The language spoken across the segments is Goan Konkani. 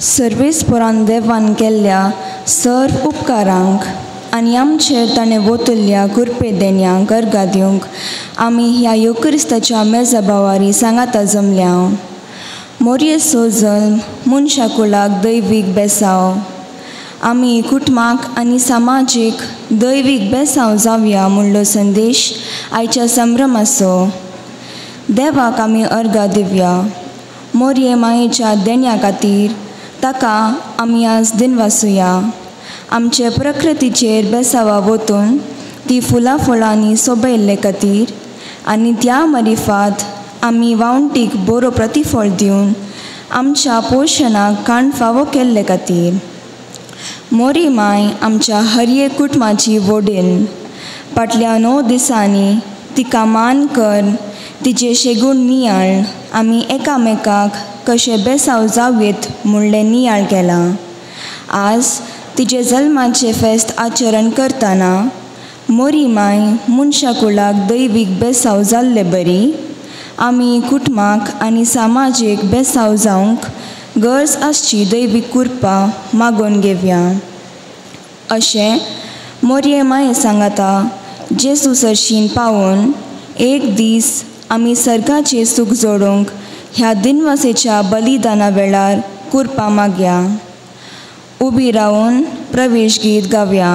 सर्वेस्परान देवान केल्ल्या सर्व उपकारांक आनी आमचेर ताणें वोतल्ल्या कुरपे देण्यांक अर्गां दिवंक आमी ह्या येवक्रिस्ताच्या मेजाबावारी सांगाता जमल्या. मोरयेचो जल्म मनशा कुळाक दैवीक बेसांव, आमी कुटुंबाक आनी समाजीक दैवीक बेसांव जावया म्हणलो संदेश आयच्या संभ्रमाचो. देवाक आमी अर्गां दिवया. मोरये मायेच्या देण्या खातीर ताका आमी आज दिनवासुया. आमचे प्रकृतीचेर बेसावा वतून ती फुलां फळांनी सोबयल्ले खातीर आनी त्या मरिफात आमी वावंटीक बरो प्रतिफळ दिवन आमच्या पोशणाक काण फावो केल्ले खातीर. मोरी माय आमच्या हर एक कुटुंबाची वडील. फाटल्या 9 दिसांनी तिका मान कर तिचे शेगूण नियाळ आमी एकामेकाक कशें बेसांव जावयेत म्हणलें नियाळ केलां. आज तिचे जल्माचें फेस्त आचरण करतना मोरी माय मनशा कुळाक दैवीक बेसांव जाल्ले बरी आमी कुटुंबाक आनी समाजीक बेसांव जावंक गरज आसची दैवीक कुरपा मागोवन घेवया. अशें मोरये माये सांगाता जेजू सरशीन पावोवन एक दीस आमी सर्गाचें सूख जोडूंक ह्या दिनवासेच्या बलिदाना वेळार कुरपा मागया. उबी रावन प्रवेश गीत गावया.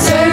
Sir.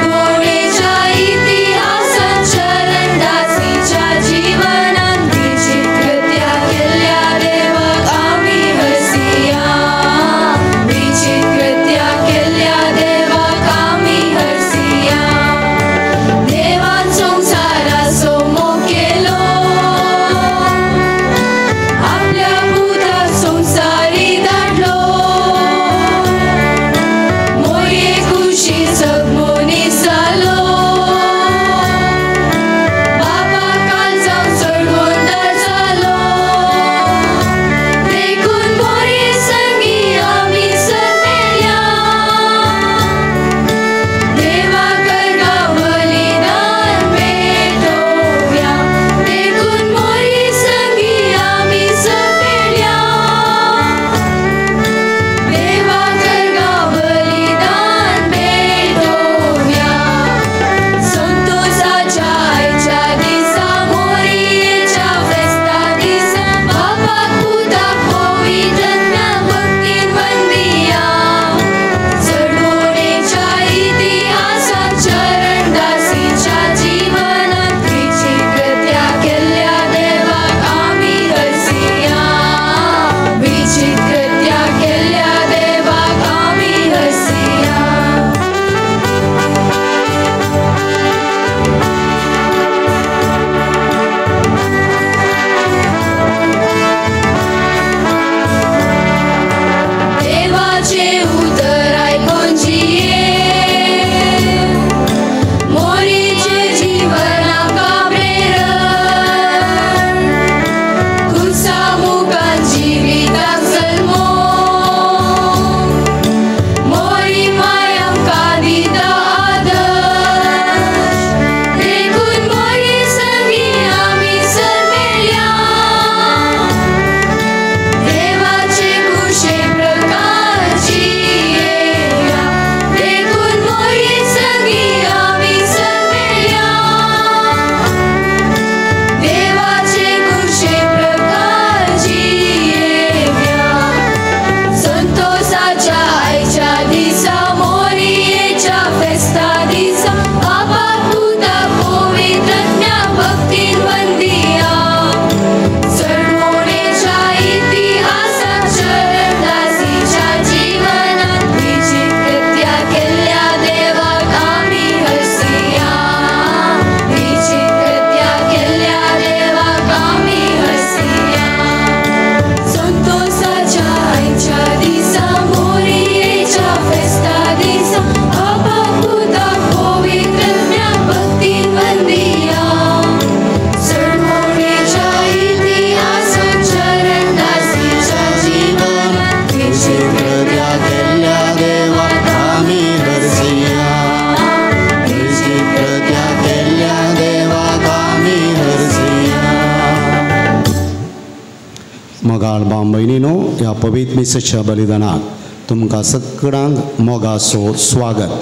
मोगाळ भाव भयणीनो, ह्या पवित्र मिसाच्या बलिदानाक तुमकां सगळ्यांक मोगाचो स्वागत.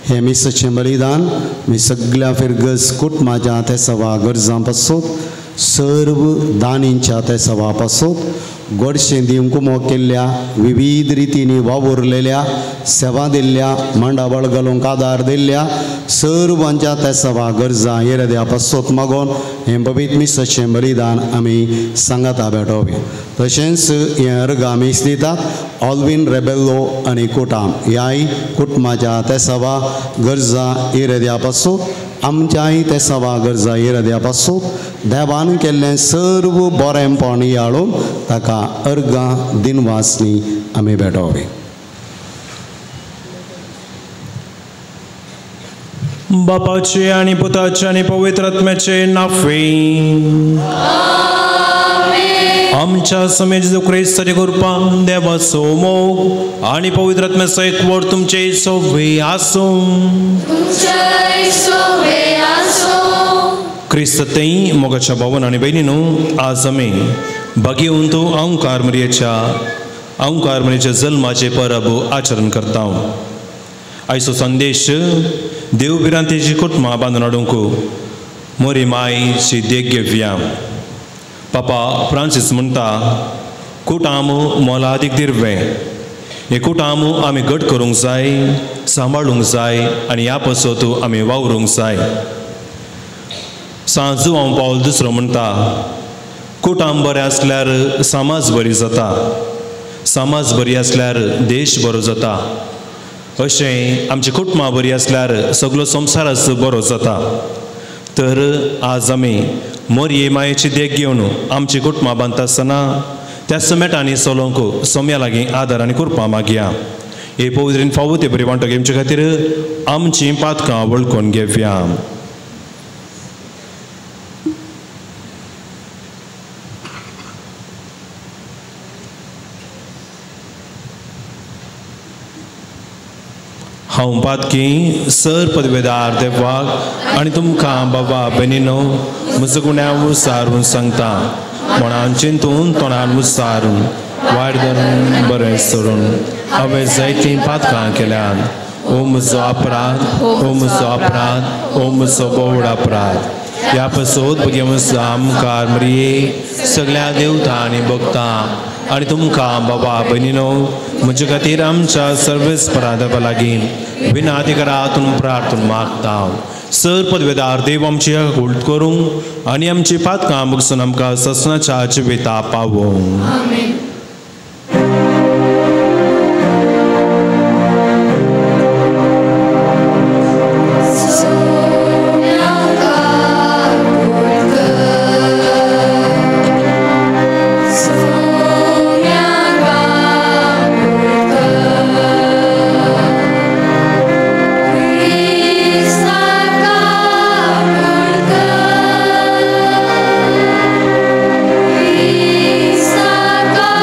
हें मिसाचें बलिदान मी सगळ्या फिरगज कुटुंबाच्या ते सवा गरजां पासून, सर्व दानींच्या ते सवा पासून, गोडशें दिवंक मोग केल्ल्या विविध रितींनी वावुरलेल्या सेवा दिल्ल्या मांडावळ घालूंक आदार दिल्ल्या सर्वांच्या त्या सवा गरजां येरद्या पासत मागोन हें पवित्र मिसाचें बलिदान आमी सांगाता भेटोवया. तशेंच हें अर्घ आमी दितात ऑल्विन रेबेल्लो आनी कुटाम ह्याय कुटुंबाच्या त्या सवा गरजां येरद्या पासून, आमच्याय ते सवा गरजां येरद्या पासून देवान केल्लें सर्व बरेंपण याळून ताका अर्घां दिनवासनी आमी भेटोवया. बापाचे आनी पुताचे आनी पवित्र आत्म्याचे नाफे आमच्या समेत जेजू क्रिस्ताचे कृपा, देवाचो मोग आनी पवित्र आत्म्याचो एकवट तुमचे सवे आसूं. क्रिस्त तेई मोगाच्या भावन आनी भयणीनो, आज आमी भाग्यवंत अंकार मरियेच्या जल्माचे परब आचरण करता. आयचो संदेश देव भिरांतेची कुटुंबां बांदून हाडूंक मोरी मायची देख घेवया. पापा फ्रांसीस म्हणटा, कुटाम मोलादीक दिर्वें, हें कुटाम आमी घट करूंक जाय, सांबाळूंक जाय आनी ह्या पासत आमी वावरूंक जाय. सांजू हांव पावल दुसरो म्हणटा, कुटाम बरें आसल्यार समाज बरी जाता, समाज बरी आसल्यार देश बरो जाता, अशें आमची कुटुंबां बरी आसल्यार सगलो संवसारच बरो जाता. तर आज आमी मोरये मायेची देख घेवन आमची कुटुंबां बांदता आसतना त्या समेटांनी चलोवंक सोम्या लागीं आदार आनी कृपा मागया. हे पवित्रीन फावो ते बरी वांटो घेवचे खातीर आमचीं पातकां वळखून घेवया. हांव पातकी सर पदवेदार देवाक आनी तुमकां बाबा बेनीनो म्हजो गुन्यांव सारून सांगता, मनान चिंतून तोंडान मुसारून वायट धरून बरें सोडून हांवें जायतीं पातकां केल्यात. ओ म्हजो अपराध, ओ म्हजो अपराध, ओ म्हजो बोवड अपराध. ह्या पासत भुरग्यां आमकार मरिये सगळ्या देवता आनी भक्तां आनी तुमकां बाबा भयणीनो म्हजे खातीर आमच्या सर्वेस पराधपा लागीं विनाती करात प्रार्थना मागता. सर पदवेदार देव आमची उल्ट करूंक आनी आमची पातकां बगसून आमकां ससनाच्या जिविता पावोवंक. Isa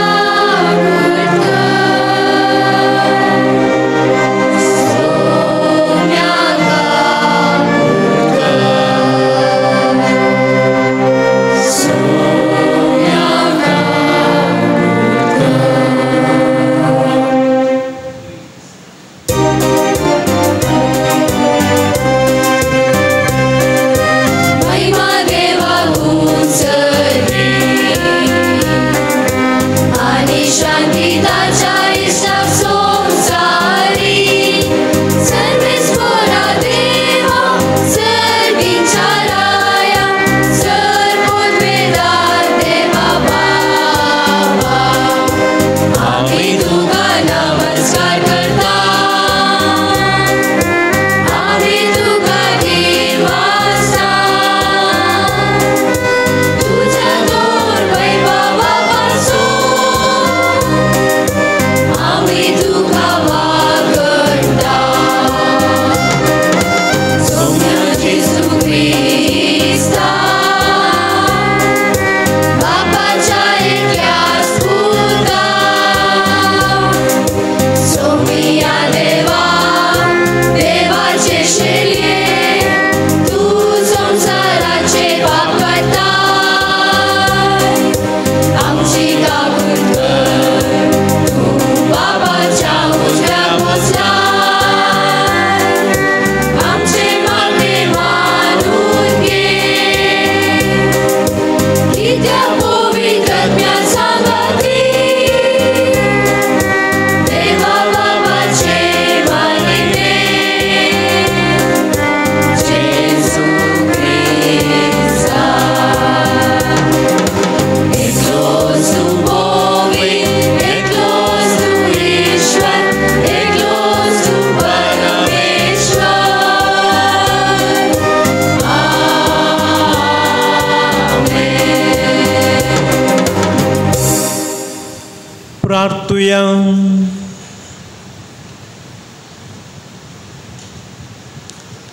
प्रार्थुया.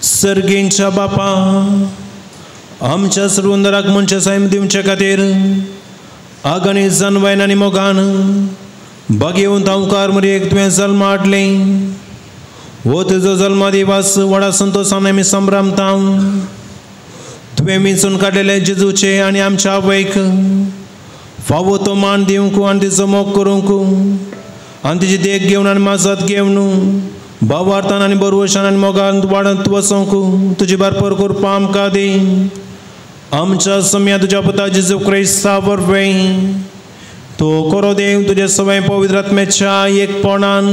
सर्गेंच्या बापा, आमच्या सुरुंदराक मनशा सायम दिवचे खातीर आगणी जनवायन आनी मोगान बागेवन तांवकार मरयेक तुवें जल्म हाडलें. हो तुजो जल्मा दिवस व्हडा संतोशान आमी संभ्रमता. तुवें विंचून काडलेले जेजूचे आनी आमच्या आवयक फावो तो मान दिवंक आनी तिचो मोग करूंक आनी तिची देख घेवन आनी माजत घेवन भावार्थान आनी बरवशान आनी मोगान वाडत वचोंक तुजी भरपूर करपा आमकां दी. आमच्या सम्या तुज्या पुता जेजू क्रिस्ता वरवीं तो करो देव तुज्या सवय पवित्र आत्म्याच्या एकपणान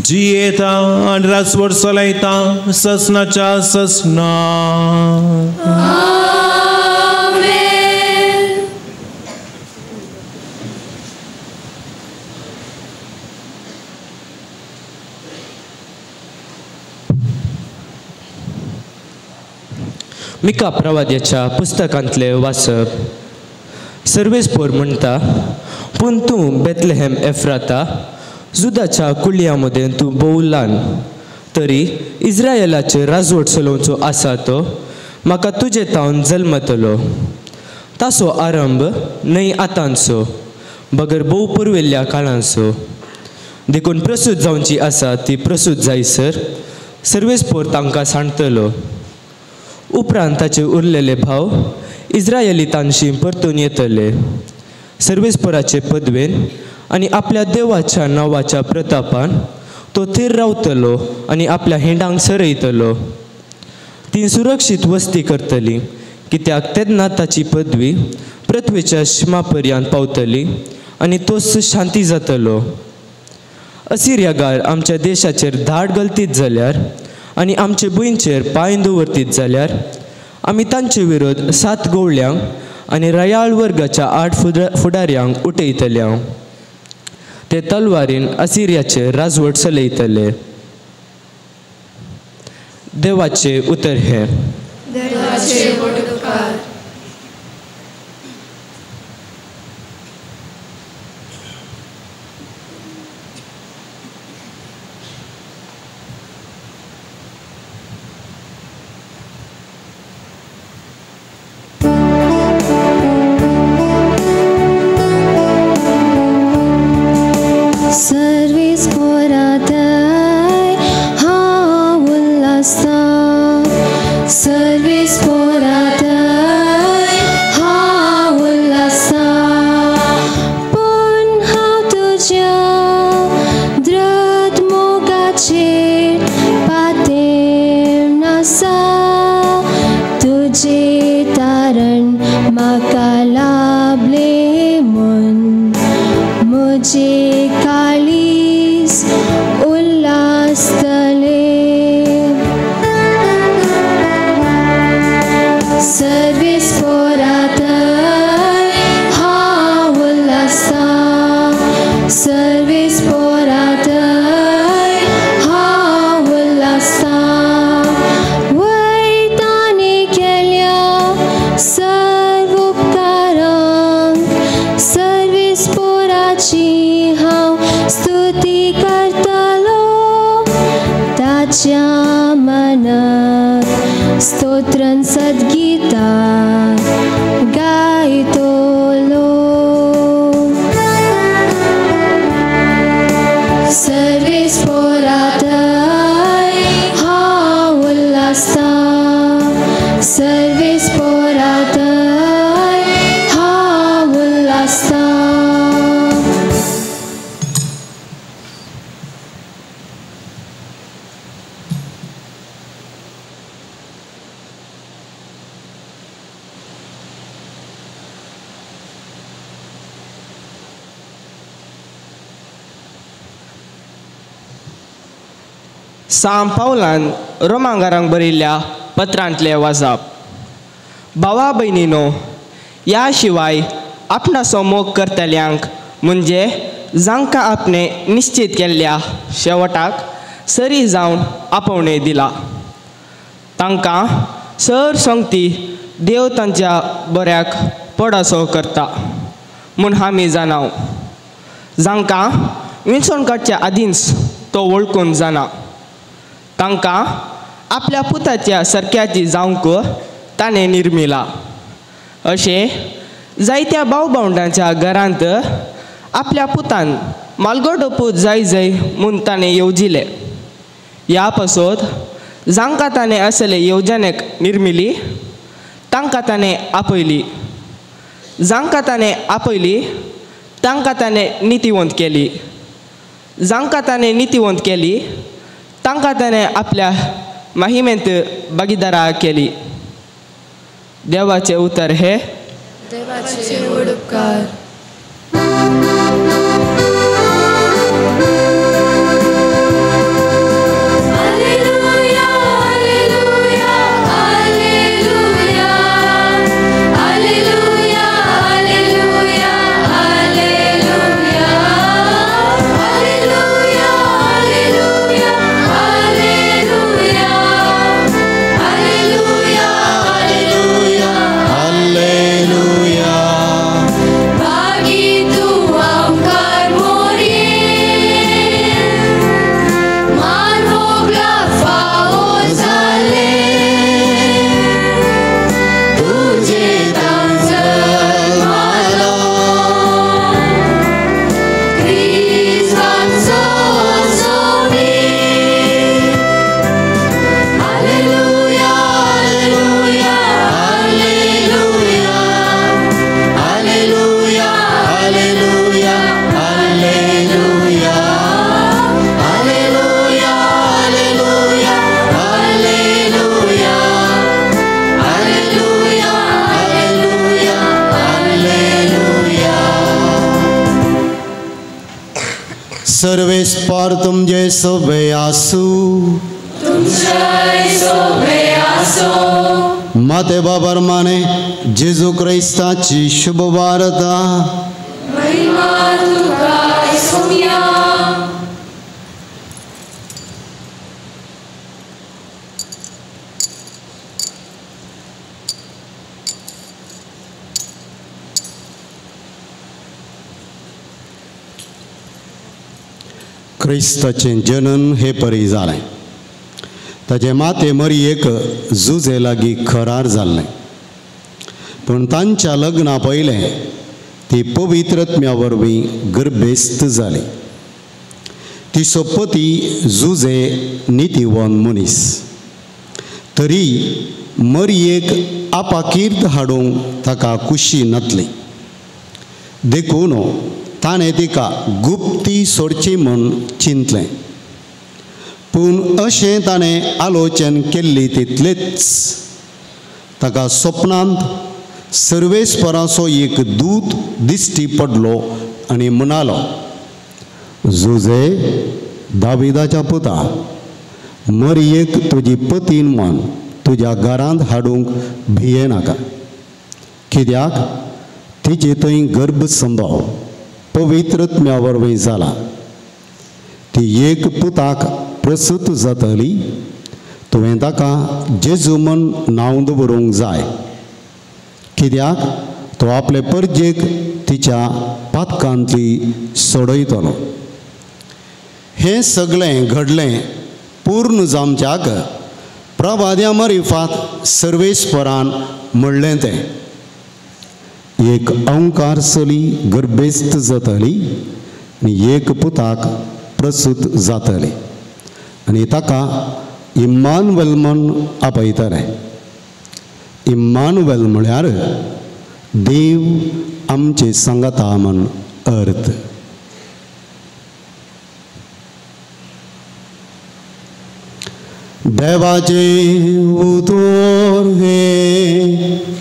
जियेता आनी राजवट चलयता ससनाच्या ससना. मिका प्रवाद्याच्या पुस्तकांतले वाचप. सर्वेस्पोर म्हणटा, पूण तूं बेथलेहेम एफ्राता, जुदाच्या कुळया मदें तूं भोव ल्हान, तरी इस्रायलाचेर राजवट चलोवचो आसा तो म्हाका तुजे तावन जल्मतलो. ताचो आरंभ न्हय आतांचो, बगर भोव पुर्विल्ल्या काळांचो. देखून प्रसूत जावची आसा ती प्रसूत जायसर सर्वेस्पोर तांकां सांडतलो. उपरांत ताचे उरलेले भाव इस्रायलितांशी परतून येतले. सर्वेस्पोराचे पदवेन आनी आपल्या देवाच्या नांवाच्या प्रतापान तो थीर रावतलो आनी आपल्या हिंडांक सरयतलो. ती सुरक्षीत वस्ती करतली, कित्याक तेन्ना ताची पदवी पृथ्वेच्या शिमा पर्यंत पावतली आनी तोच शांती जातलो. असिरियागार आमच्या देशाचेर धाड गलतीत जाल्यार आनी आमचे भुंयचेर पांय दवरतीत जाल्यार आमी तांचे विरोध 7 गोवळ्यांक आनी रयाळ वर्गाच्या 8 फुडाऱ्यांक उठयतले. ते तलवारीन असिरियाचेर राजवट चलयतले. देवाचे उतर हें. सां पावलान रोमांगारांक बरयल्ल्या पत्रांतलें वाचप. भावा भयणीनो, ह्या शिवाय आपणाचो मोग करतल्यांक म्हणजे जांकां आपणें निश्चीत केल्ल्या शेवटाक सरी जावन आपोवणें दिला, तांकां सर संगती देव तांच्या बऱ्याक पडासो करता म्हूण आमी जाणाव. जांकां विंचोवन काडच्या आदींच तो वळखून जाणा तांकां आपल्या पुताच्या सारक्याची जावंक ताणें निर्मिला. अशें जायत्या भाव भावंडांच्या घरांत आपल्या पुतान मालगोडो पूत जाय जाय म्हूण ताणें येवजिलें. ह्या पासत जांकां ताणें असले येवजणेक निर्मिली तांकां ताणें आपयली, जांकां ताणें आपयली तांकां ताणें नितीवंत केली, जांकां ताणें नितीवंत केली तांकां ताणें आपल्या माहिमेंत भागीदारा केली. देवाचें उतर हें. देवाचे व्हड उपकार. सर्वेस्पर तुमजे सोबे आसू. माते बाबर माने जेजू क्रिस्ताची शुभ वार्ता. क्रिस्ताचें जनन हे परी जालें. ताजे माते मरियेक जुजे लागीं खरार जाल्लें, पूण तांच्या लग्ना पयलें ती पवित्रत्म्या वरवीं गर्भेस्त जाली. तिचो पती जुजे नितीवन मनीस, तरी मरियेक आपाकीर्त हाडूंक ताका खुशी नातली, देखून ताणें तिका गुप्ती सोडची म्हूण चिंतलें. पूण अशें ताणें आलोचन केल्ली तितलेच ताका सपनांत सर्वेस्पराचो एक दूत दिश्टी पडलो आनी म्हणालो, जुजे दाविदाच्या पुता, मरियेक तुजी पतीन म्हण तुज्या घरांत हाडूंक भियेनाका, कित्याक तिचे थंय गर्भसंभव पवित्रत्म्या वरवीं जाला. ती एक पुताक प्रसूत जातली, तुवें ताका जेजू म्हण नांव दवरूंक जाय, कित्याक तो आपले परजेक तिच्या पातकांतली सोडयतलो. हें सगळें घडलें पूर्ण जावच्याक प्रवाद्या मरिफात सर्वेस्परान म्हणलें तें, एक अंकार चली गर्भेस्त जातली आनी एक पुताक प्रसूत जातली आनी ताका इम्मानुएल म्हण आपयतले. इम्मानुएल म्हळ्यार देव आमचे सांगाता म्हण अर्थ. देवाचें उतर हें.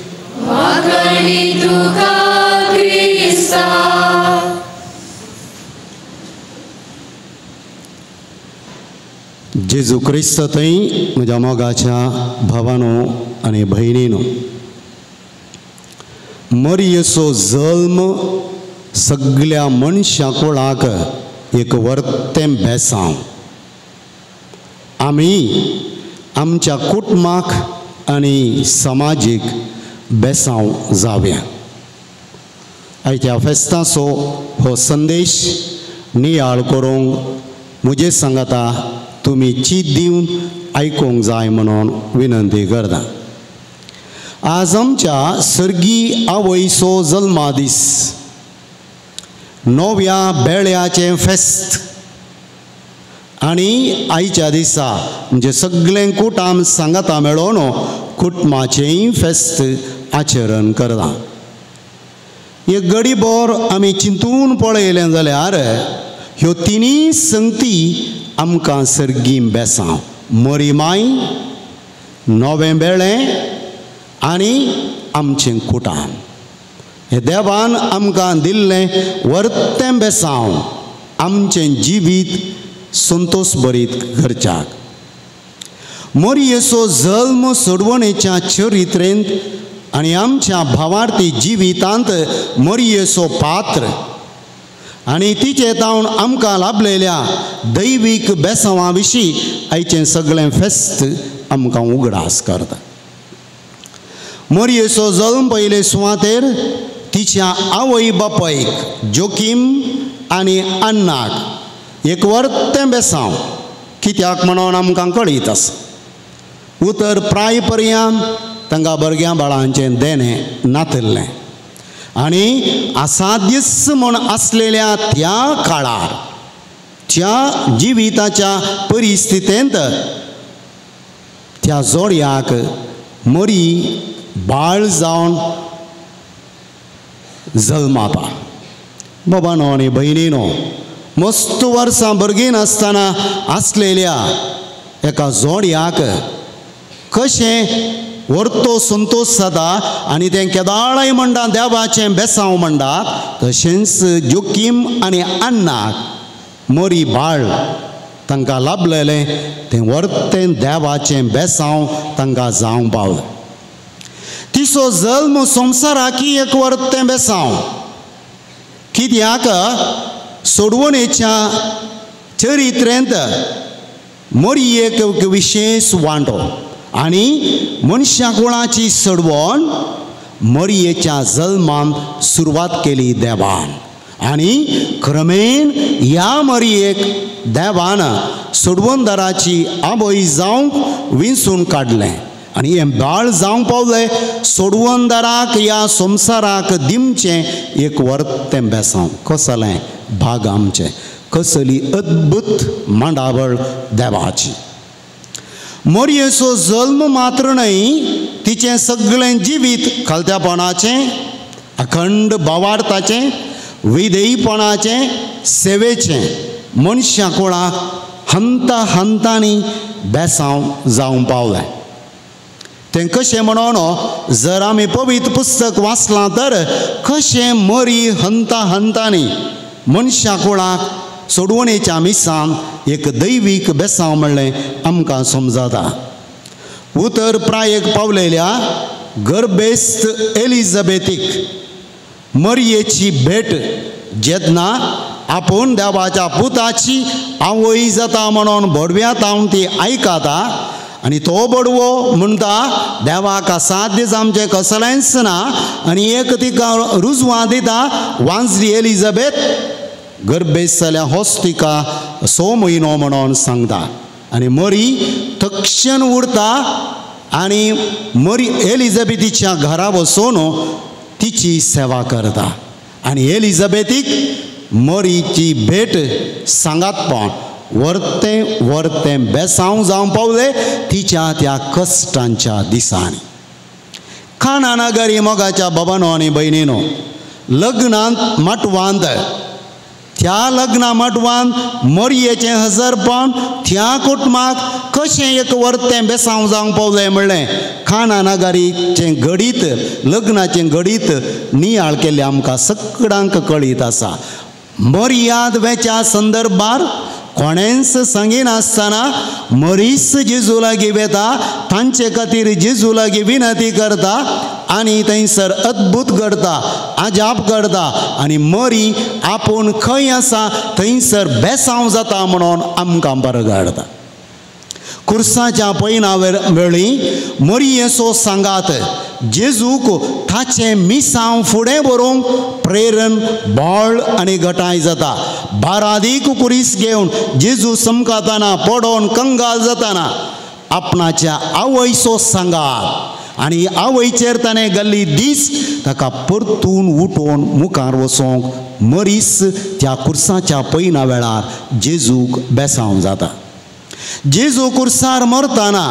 जेजू क्रिस्त थंय म्हज्या मोगाच्या भावानो आनी भयणीनो, मरियेचो जल्म सगल्या मनशा कुळाक एक वर्तें बेसांव. आमी आमच्या कुटुंबाक आनी समाजीक बेसांव जावया. आयच्या फेस्ताचो हो संदेश नियाळ करूंक म्हजे सांगाता तुमी चीत दिवन आयकूंक जाय म्हणून विनंती करता. आज आमच्या सर्गी आवयचो जल्मादीस, नव्या बेळ्याचें फेस्त आनी आयच्या दिसा म्हणजे सगळें कुटाम सांगाता मेळोवन कुटुंबाचेंय फेस्त आचरण करता. एक गडीभर आमी चिंतून पळयलें जाल्यार ह्यो तिनूय संगती आमकां सर्गी बेसांव, मरी माय, नवें बेळें आनी आमचें कुटाम. हे देवान आमकां दिल्लें वर्तें बेसांव आमचें जिवीत संतोष भरीत करच्याक. मोरयेचो जल्म सोडवणेच्या चरित्रेंत आनी आमच्या भावार्थी जिवितांत मोरयेचो पात्र आनी तिचे तावन आमकां लाभलेल्या दैवीक बेसांवा विशीं आयचें सगळें फेस्त आमकां उगडास करता. मोरयेचो जल्म पयले सुवातेर तिच्या आवय बापायक जोकीम आनी अन्नाक एक वर्तें बेसांव कित्याक म्हणून आमकां कळीत आसा. उतर प्राय पर्यंत तांकां भुरग्यां बाळांचें देणें नातिल्लें आनी असाध्यच म्हूण आसलेल्या त्या काळार त्या जिविताच्या परिस्थितींत त्या जोडयाक मरी बाळ जावन जल्मापा. बाबानो आनी भयणीनो, मस्त वर्सां भुरगीं नासतना आसलेल्या एका जोडयाक कशें वर्तो संतोश जाता आनी तें केदाळय म्हणटा देवाचें बेसांव म्हणटा, तशेंच जोकीम आनी अन्नाक मोरी बाळ तांकां लाभलेलें तें वर्तें देवाचें बेसांव तांकां जावंक पावलें. तिचो जल्म संवसाराकी एक वर्तें बेसांव कित्याक सोडवणेच्या चरित्रेंत मोरी एक विशेष वांटो आनी मनशा कुळाची सडवण मरयेच्या जल्मान सुरवात केली देवान आनी क्रमेण ह्या मरयेक देवान सोडवणदाराची आवय जावंक विंचून काडलें आनी हें बाळ जावंक पावलें सोडवणदाराक ह्या संवसाराक दिमचें एक वर्तें बेसांव. कसलें भाग आमचें, कसली अद्भुत मांडावळ देवाची. मोरयेचो जल्म मात्र न्हय, तिचें सगळें जिवीत खालत्यापणाचें, अखंड भावार्थाचें, विधेयपणाचें, सेवेचें मनशा कुळाक हंता हंतांनी बेसांव जावंक पावलें. तें कशें म्हणून जर आमी पवित्र पुस्तक वाचलां तर कशें मरी हंता हंतांनी मनशा कुळाक सोडवणेच्या मिसान एक दैवीक बेसांव म्हणलें आमकां समजता. उतर प्रायेक पावलेल्या गर्भेस्त एलिझाबेथीक मरयेची भेट जेन्ना आपूण देवाच्या पुताची आवय जाता म्हणून बडव्या तावन ती आयकता आनी तो बडवो म्हणटा देवाक असाध्य आमचें कसलेंच ना आनी एक तिका रुजवां दिता वांजली एलिझाबेथ गर्भेस्त जाल्यार होच तिका 6 म्हयनो म्हणून सांगता आनी मरी तक्षण उरता आनी मरी एलिझाबेथीच्या घरा वचून तिची सेवा करता आनी एलिझाबेथीक मरीची भेट सांगातपण वर्तें वर्तें बेसांव जावंक पावलें तिच्या त्या कश्टांच्या दिसांनी. खाणा नगरी मोगाच्या बाबानो आनी भयणीनो, लग्नांत माटवांत त्या लग्ना माटवांत मरयेचें हजरपण त्या कुटुंबाक कशें एक वर्तें बेसांव जावंक पावलें म्हणलें खाणा नगरीचें घडीत लग्नाचें घडीत नियाळ केल्लें आमकां सगळ्यांक कळीत आसा. मर्याद वेच्या संदर्भार कोणेंच सांगिनासतना मरीस जेजू लागीं वेता, तांचे खातीर जेजू लागीं विनंती करता आनी थंयसर अद्भुत घडता, अजाप घडता आनी मरी आपूण खंय आसा थंयसर बेसांव जाता म्हणून आमकां परगडता. कुर्साच्या पयना वेळी मरयेचो सांगात जेजूक ताचें मिसांव फुडें व्हरूंक प्रेरण बळ आनी घटाय जाता. बारादीक कुरीस घेवन जेजू समकाताना पडोन कंगाल जाताना आपणाच्या आवयचो सांगात आनी आवयचेर ताणें गल्ली दीस ताका परतून उठोवन मुखार वचोंक मरीस त्या कुर्साच्या पयना वेळार जेजूक बेसांव जाता. जेजू कुर्सार मरताना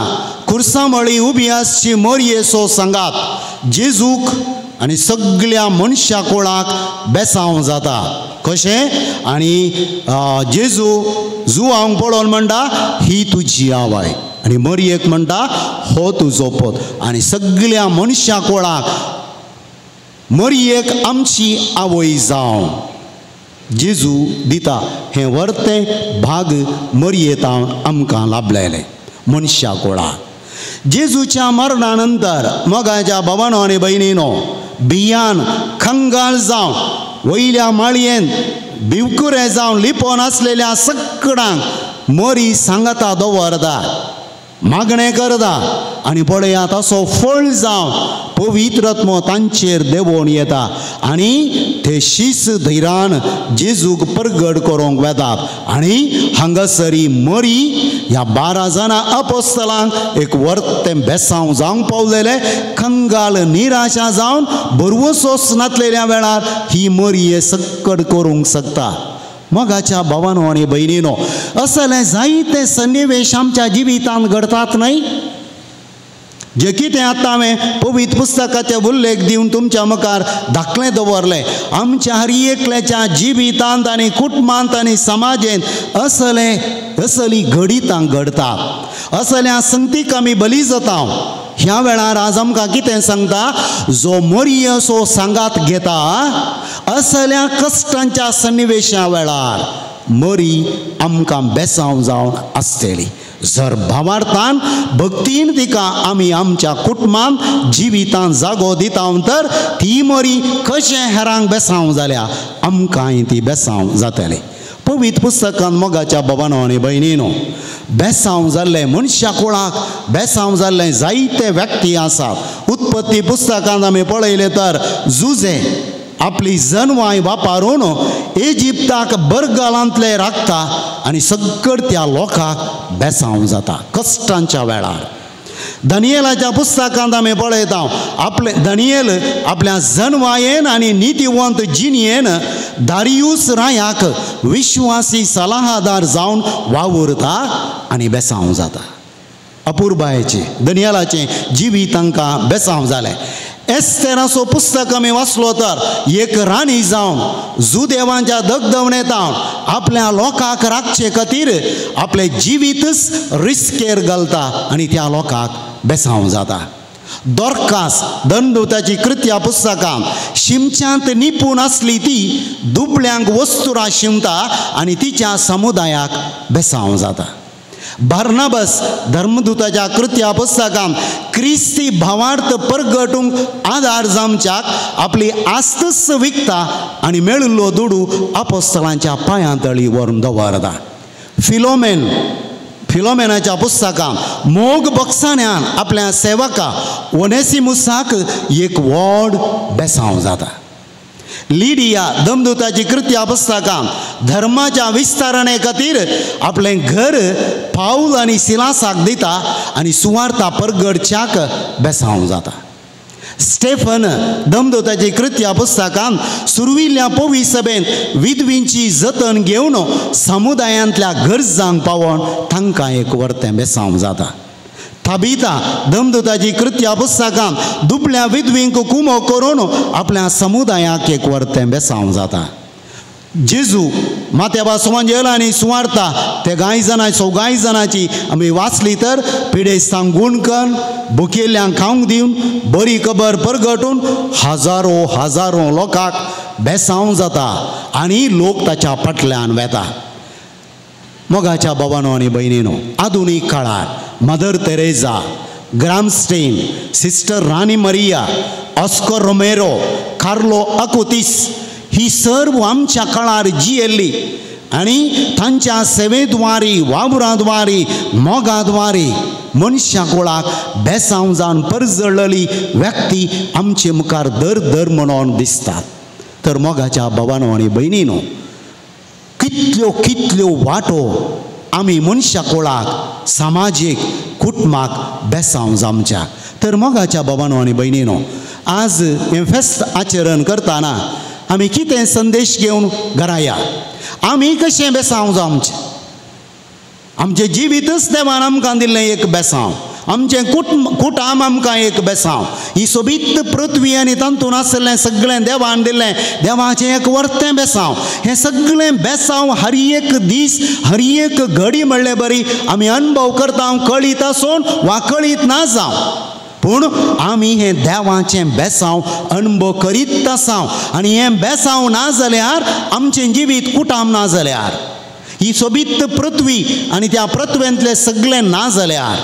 कुर्सा मळी उबी आसची मरयेचो सांगात जेजूक आनी सगल्या मनशा कोळाक बेसांव जाता. कशें? आनी जेजू जुवांक पळोवन म्हणटा ही तुजी आवय आनी मरयेक म्हणटा हो तुजो पोत. आनी सगल्या मनशा कोळाक मरयेक आमची आवय जावं जेजू दिता. हें वर्तें भाग मरयेतावन आमकां लाभलेलें मनशा कोळाक. जेजूच्या मरणा नंतर मोगाच्या भावानो आनी भयणीनो भियान खंगाल जावन वयल्या माळयेन भिवकुरे जावन लिपोवन आसलेल्या सगळ्यांक मरी सांगाता दवरता, मागणें करता आनी पळयात असो फळ जावन पवित्र आत्मो तांचेर देंवोवन येता आनी ते शीस धैरान जेजूक परगट करूंक वेतात. आनी हांगासरी मरी ह्या 12 जाणां अपोस्तलांक एक वर्तें बेसांव जावंक पावलेले कंगाल निराशा जावन भरवसोच नातलेल्या वेळार ही मरी सक्कड करूंक शकता. मोगाच्या भावानो आनी भयणीनो असले जायते सन्निवेश आमच्या जिवितांत घडतात न्हय? जे कितें आतां हांवें पवित्र पुस्तकाचे उल्लेख दिवन तुमच्या मुखार दाखलें दवरलें. आमच्या हर एकल्याच्या जिवितांत आनी कुटुंबांत आनी समाजेंत असले असली घडितां घडतात, असल्या संगतीक आमी बली जाता. ह्या वेळार आज आमकां कितें सांगता? जो मरियसो सांगात घेता असल्या कश्टांच्या सन्निवेशा वेळार मरी आमकां बेसांव जावन आसतली. जर भावार्थान भक्तीन तिका आमी आमच्या कुटुंबांत जिवितांत जागो दिता तर ती मरी कशें हेरांक बेसांव जाल्या आमकांय ती बेसांव जातली. पवित्र पुस्तकान मोगाच्या बाबानो आनी भयणीनो बेसांव जाल्ले मनशा कुळाक बेसांव जाल्ले जायते व्यक्ती आसात. उत्पत्ती पुस्तकांत आमी पळयलें तर जुजे आपली जनवाय वापरून इजिप्ताक बरगालांतले राखता आनी सगळ्या त्या लोकांक बेसांव जाता कश्टांच्या वेळार. दानियेलाच्या पुस्तकांत आमी पळयता आपले दानियेल आपल्या जनवायेन आनी नितीवंत जिणयेन दारियूस रायाक विश्वासी सलाहादार जावन वावुरता आनी बेसांव जाता. अपुरबायेचें दानियेलाचें जिवीत तांकां बेसांव जालें. एस्तेराचो पुस्तक आमी वाचलो तर एक राणी जावन जुदेवांच्या दगदवणेतावन आपल्या लोकांक राखचे खातीर आपलें जिवीतच रिस्केर घालता आनी त्या लोकांक बेसांव जाता. दोरकास दंडुताची कृत्या पुस्तकांत शिमच्यांत निपूण आसली ती दुबळ्यांक वस्तुरां शिमता आनी तिच्या समुदायाक बेसांव जाता. बार्नाबस धर्मदूताच्या कृत्या पुस्तकांत क्रिस्ती भावार्थ परगटूंक आदार जावच्याक आपली आस्तच विकता आनी मेळिल्लो दुडू अपोस्तलांच्या पांयां तळी व्हरून दवरता. फिलोमेनाच्या पुस्तकांत मोग बक्साण्यान आपल्या सेवका ओनेसिमुसाक एक व्हड बेसांव जाता. लिडिया दमदूताची कृत्या पुस्तकांत धर्माच्या विस्तारणे खातीर आपलें घर पावल आनी सिलासाक दिता आनी सुवार्ता परगडच्याक बेसांव जाता. स्टेफन दमदूताची कृत्या पुस्तकांत सुरविल्ल्या पवी सभेंत विधवींची जतन घेवन समुदायांतल्या गरजांक पावोवन तांकां एक वर्तें बेसांव जाता. थाबिता दमदूताची कृत्या पुस्तकांत दुबळ्या विधवींक कुमो करून आपल्या समुदायाक एक वर्तें बेसांव जाता. जेजू मात्याबा सुवांजेल आनी सुवार्ता ते गाय जाणां सगळ्या जाणांची आमी वाचली तर पिडेस्तांक गुणकन भुकेल्ल्यांक खावंक दिवन बरी खबर परगटून हजारो हजारो लोकांक बेसांव जाता आनी लोक ताच्या फाटल्यान वेता. मोगाच्या बाबानो आनी भयणीनो आधुनीक काळार Mother Teresa, Graham Staines, Sister Rani Maria, Oscar Romero, Carlo Acutis ही सर्व आमच्या काळार जियेल्ली आनी तांच्या सेवेद्वारी, वावराद्वारी, मोगाद्वारी मनशा कुळाक बेसांव जावन परजळ्ळली व्यक्ती आमचे मुखार दर दर म्हणून दिसतात. तर मोगाच्या भावानो आनी भयणीनो, कितल्यो कितल्यो वाटो आमी मनशा कुळाक, समाजीक, कुटुंबाक बेसांव जावच्या. तर मोगाच्या भावानो आनी भयणीनो, आज हें फेस्त आचरण करतना आमी कितें संदेश घेवन घरा या? आमी कशें बेसांव जावचें? आमचें जिवीतच देवान आमकां दिल्लें एक बेसांव, आमचें कुटाम आमकां एक बेसांव, ही सोबीत पृथ्वी आनी तातूंत आशिल्लें सगळें देवान दिल्लें, देवाचें एक वर्तें बेसांव. हें सगळें बेसांव हर एक दीस, हर एक घडी म्हणले बरी आमी अनुभव करता, कळीत आसून वा कळीत ना जावं, पूण आमी हें देवाचें बेसांव अनुभव करीत आसा. आनी हें बेसांव ना जाल्यार आमचें जिवीत कुटाम ना जाल्यार, ही सोबीत पृथ्वी आनी त्या पृथ्वेंतलें सगळें ना जाल्यार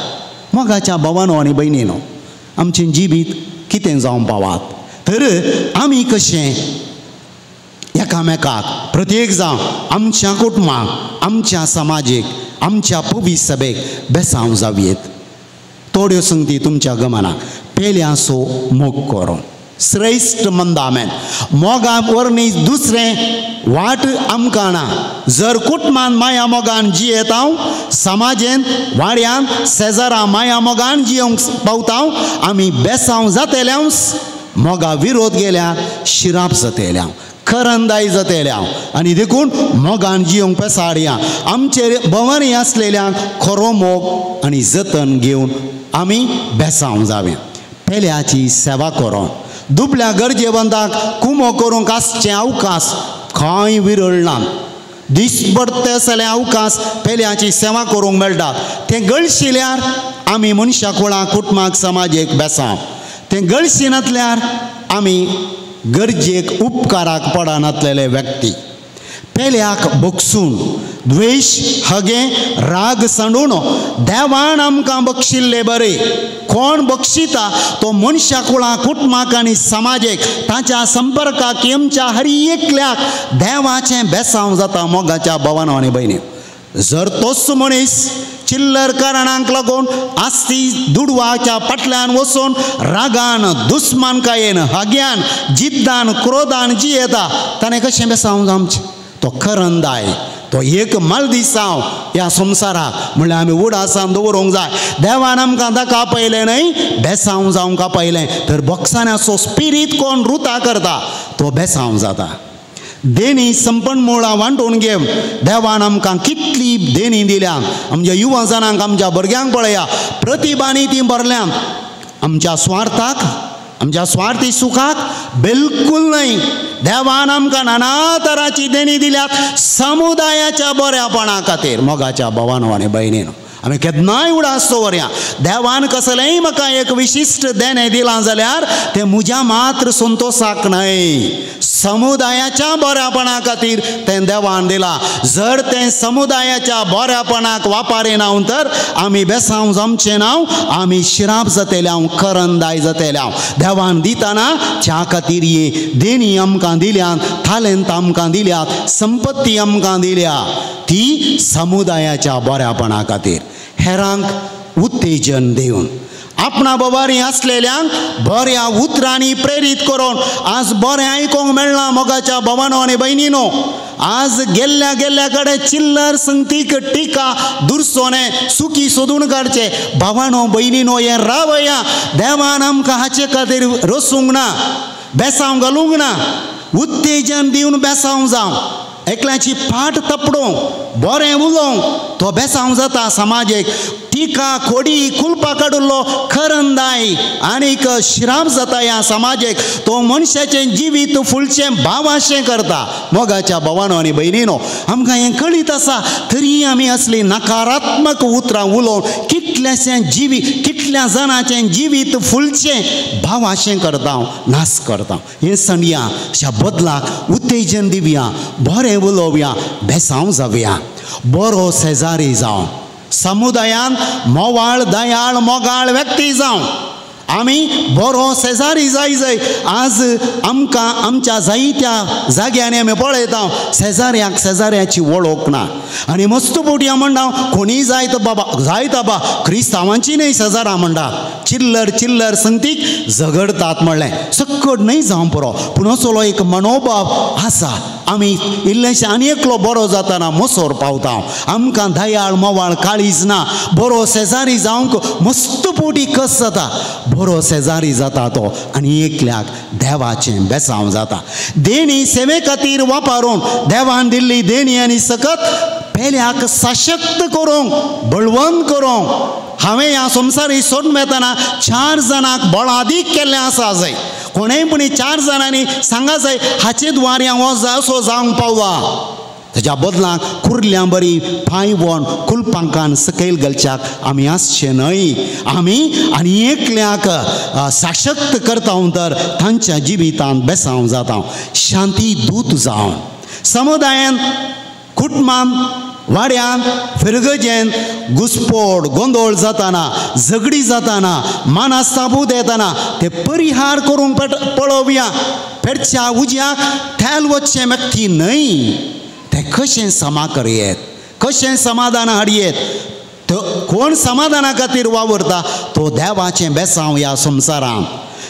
मोगाच्या भावानो आनी भयणीनो, आमचें जिवीत कितें जावंक पावात? तर आमी कशें एकामेकाक, प्रत्येक जावं आमच्या कुटुंबाक, आमच्या समाजीक, आमच्या पवी सभेक बेसांव जावयेत. थोड्यो संगती तुमच्या गमनाक. पेल्याचो मोग करो, श्रेश्ठ मंदामेन मोगा वरनी दुसरें वाट आमकां ना. जर कुटुंबान माया मोगान जियेता, समाजेन, वाड्यान, शेजारा माया मोगान जियोंक पावता, आमी बेसांव जातेल्या, मोगा विरोध गेल्यार शिराप जातेल्या, करंदाय जातेल्या. आनी देखून मोगान जियोंक पेसाडया. आमचे भोंवरी आसलेल्यांक खरो मोग आनी जतन घेवन आमी बेसांव जावया. पेल्याची सेवा करोन, दुबल्या गरजेवंताक कुमो करूंक आसचें अवकाश खंय विरळ ना. दीसभर आसले अवकाश पेल्याची सेवा करूंक मेळटा. तें गळशिल्यार आमी मनशा कुळां, कुटुंबाक, समाजेक बेसांव. तें गळशी नासल्यार आमी गरजेक उपकाराक पडनातलेले व्यक्ती. पेल्याक बक्षून, द्वेश, हगे, राग सांडून देवान आमकां बक्षिल्ले बरे. कोण बक्षिता तो मनशा कुळां, कुटुंबाक आनी समाजेक, ताच्या संपर्काक येमच्या हर एकल्याक देवाचें बेसांव जाता. मोगाच्या भावानो आनी भयणी, जर तोच मनीस चिल्लर कारणांक लागून आस्ती दुडवाच्या फाटल्यान वचून रागान, दुस्मानकायेन, हग्यान, जिद्दान, क्रोधान जियेता, ताणें कशें बेसांव जावचें? तो करंदाय, तो एक मालदिसांव ह्या संवसाराक. म्हणल्यार आमी उडासान दवरूंक जाय. देवान आमकां ताका आपयलें न्हय, बेसांव जावंक आपयलें. तर बक्षाण्याचो स्पिरीत कोण रुता करता तो बेसांव जाता. देणी संपन्न मुळां वांटून घेवन देवान आमकां कितली देणी दिल्या. आमच्या युवा जाणांक, आमच्या भुरग्यांक पळया, प्रतिभांनी ती भरल्या. आमच्या स्वार्थाक, आमच्या स्वार्थी सुखाक बिलकुल न्हय. देवान आमकां नाना तराची देणी दिल्यात समुदायाच्या बऱ्यापणा खातीर. मोगाच्या भावानो आनी भयणीनो, आमी केन्नाय उडास दवरया, देवान कसलेंय म्हाका एक विशिश्ट देणें दिलां जाल्यार तें म्हज्या मात्र संतोशाक न्हय, समुदायाच्या बऱ्यापणा खातीर तें देवान दिलां. जर तें समुदायाच्या बऱ्यापणाक वापरिना तर आमी बेसांव जावचें ना, आमी शिराप जातेल्या, करंदाय जातेल्या. देवान दितना त्या खातीर ही देणी आमकां दिल्यात, थालेंत आमकां दिल्यात, संपत्ती आमकां दिल्या, ती समुदायाच्या बऱ्यापणा खातीर. हेरांक उत्तेजन दिवन, आपणा बबारी आसलेल्यांक बऱ्या उतरांनी प्रेरीत करून. आज बरें आयकूंक मेळना मोगाच्या भावानो आनी भयणीनो. आज गेल्ल्या गेल्ल्या कडेन चिल्लर संगतीक टिका दुरसोने सुकी सोदून काडचे. भावानो भयणीनो, हें रावया. देवान आमकां हाचे खातीर रसूंक ना, बेसांव घालूंक ना. उत्तेजन दिवन बेसांव जावं, एकल्याची फाट तपडोवंक, बरें उलोवंक तो बेसांव जाता. समाजेक टिका, खोडी, कुलपा काडुल्लो करंदाय आनीक शिराप जाता ह्या समाजेक. तो मनशाचें जिवीत फुलचें भावाशें करता. मोगाच्या भावानो आनी भयणीनो, आमकां हें कळीत आसा, तरी आमी असली नकारात्मक उतरां उलोवन कितल्याशें जिवीत, कितल्या जाणाचें जिवीत फुलचें भावाशें करता, नाश करता. हें सांडया, अशा बदलाक उत्तेजन दिवया, बरें उलोवया, बेसांव जावया, बरो शेजारी जावं, समुदायान मोवाळ, दयाळ, मोगाळ व्यक्ती जावं. आमी बरो शेजारी जाय जाय. आज आमकां आमच्या जायत्या जाग्यांनी आमी पळयता शेजाऱ्याक शेजाऱ्याची वळख ना आनी मस्त पोटया म्हणटा कोणीय जायत बाबा जायत बाबा क्रिस्तांवांची न्हय शेजारां म्हणटा चिल्लर चिल्लर संगतीक झगडतात म्हणलें सक्कड न्हय जावं पुरो पूण असलो एक मनोभाव आसा. आमी इल्लेशें आनी एकलो बरो जाताना मोसोर पावता. आमकां दयाळ मोवाळ काळीज ना. बरो शेजारी जावंक मस्त पोटी कस जाता. बरो शेजारी जाता तो आनी एकल्याक देवाचें बेसांव जाता. देणी सेवे खातीर वापरून देवान दिल्ली देणी आनी सकत पेल्याक सशक्त करूंक बळवंत करूंक हांवें ह्या संवसारी सोडून वेतना 4 जाणांक बळादीक केल्लें आसा जाय. कोणेय पुणी 4 जाणांनी सांगा जाय हाचे द्वारे हांव असो जावंक पावला. ताच्या बदलाक कुर्ल्यां बरी पांयवण कुलपांकान सकयल घालच्याक आमी आसचे न्हय. आमी आनी एकल्याक सशक्त करता तर तांच्या जिवितांत बेसांव जाता. शांती दूत जावन समुदायान कुटुंबान वाड्यान फिरगजेन घुसपोड गोंदोळ जाताना झगडी जाताना मानास्ताबूत येताना ते परिहार करूंक पळोवया. पेडच्या उज्याक थेल वचचें व्यक्ती न्हय. ते कशें समा करयेत कशें समाधान हाडयेत. तो कोण समाधाना खातीर वावुरता तो देवाचें बेसांव ह्या संवसारांत.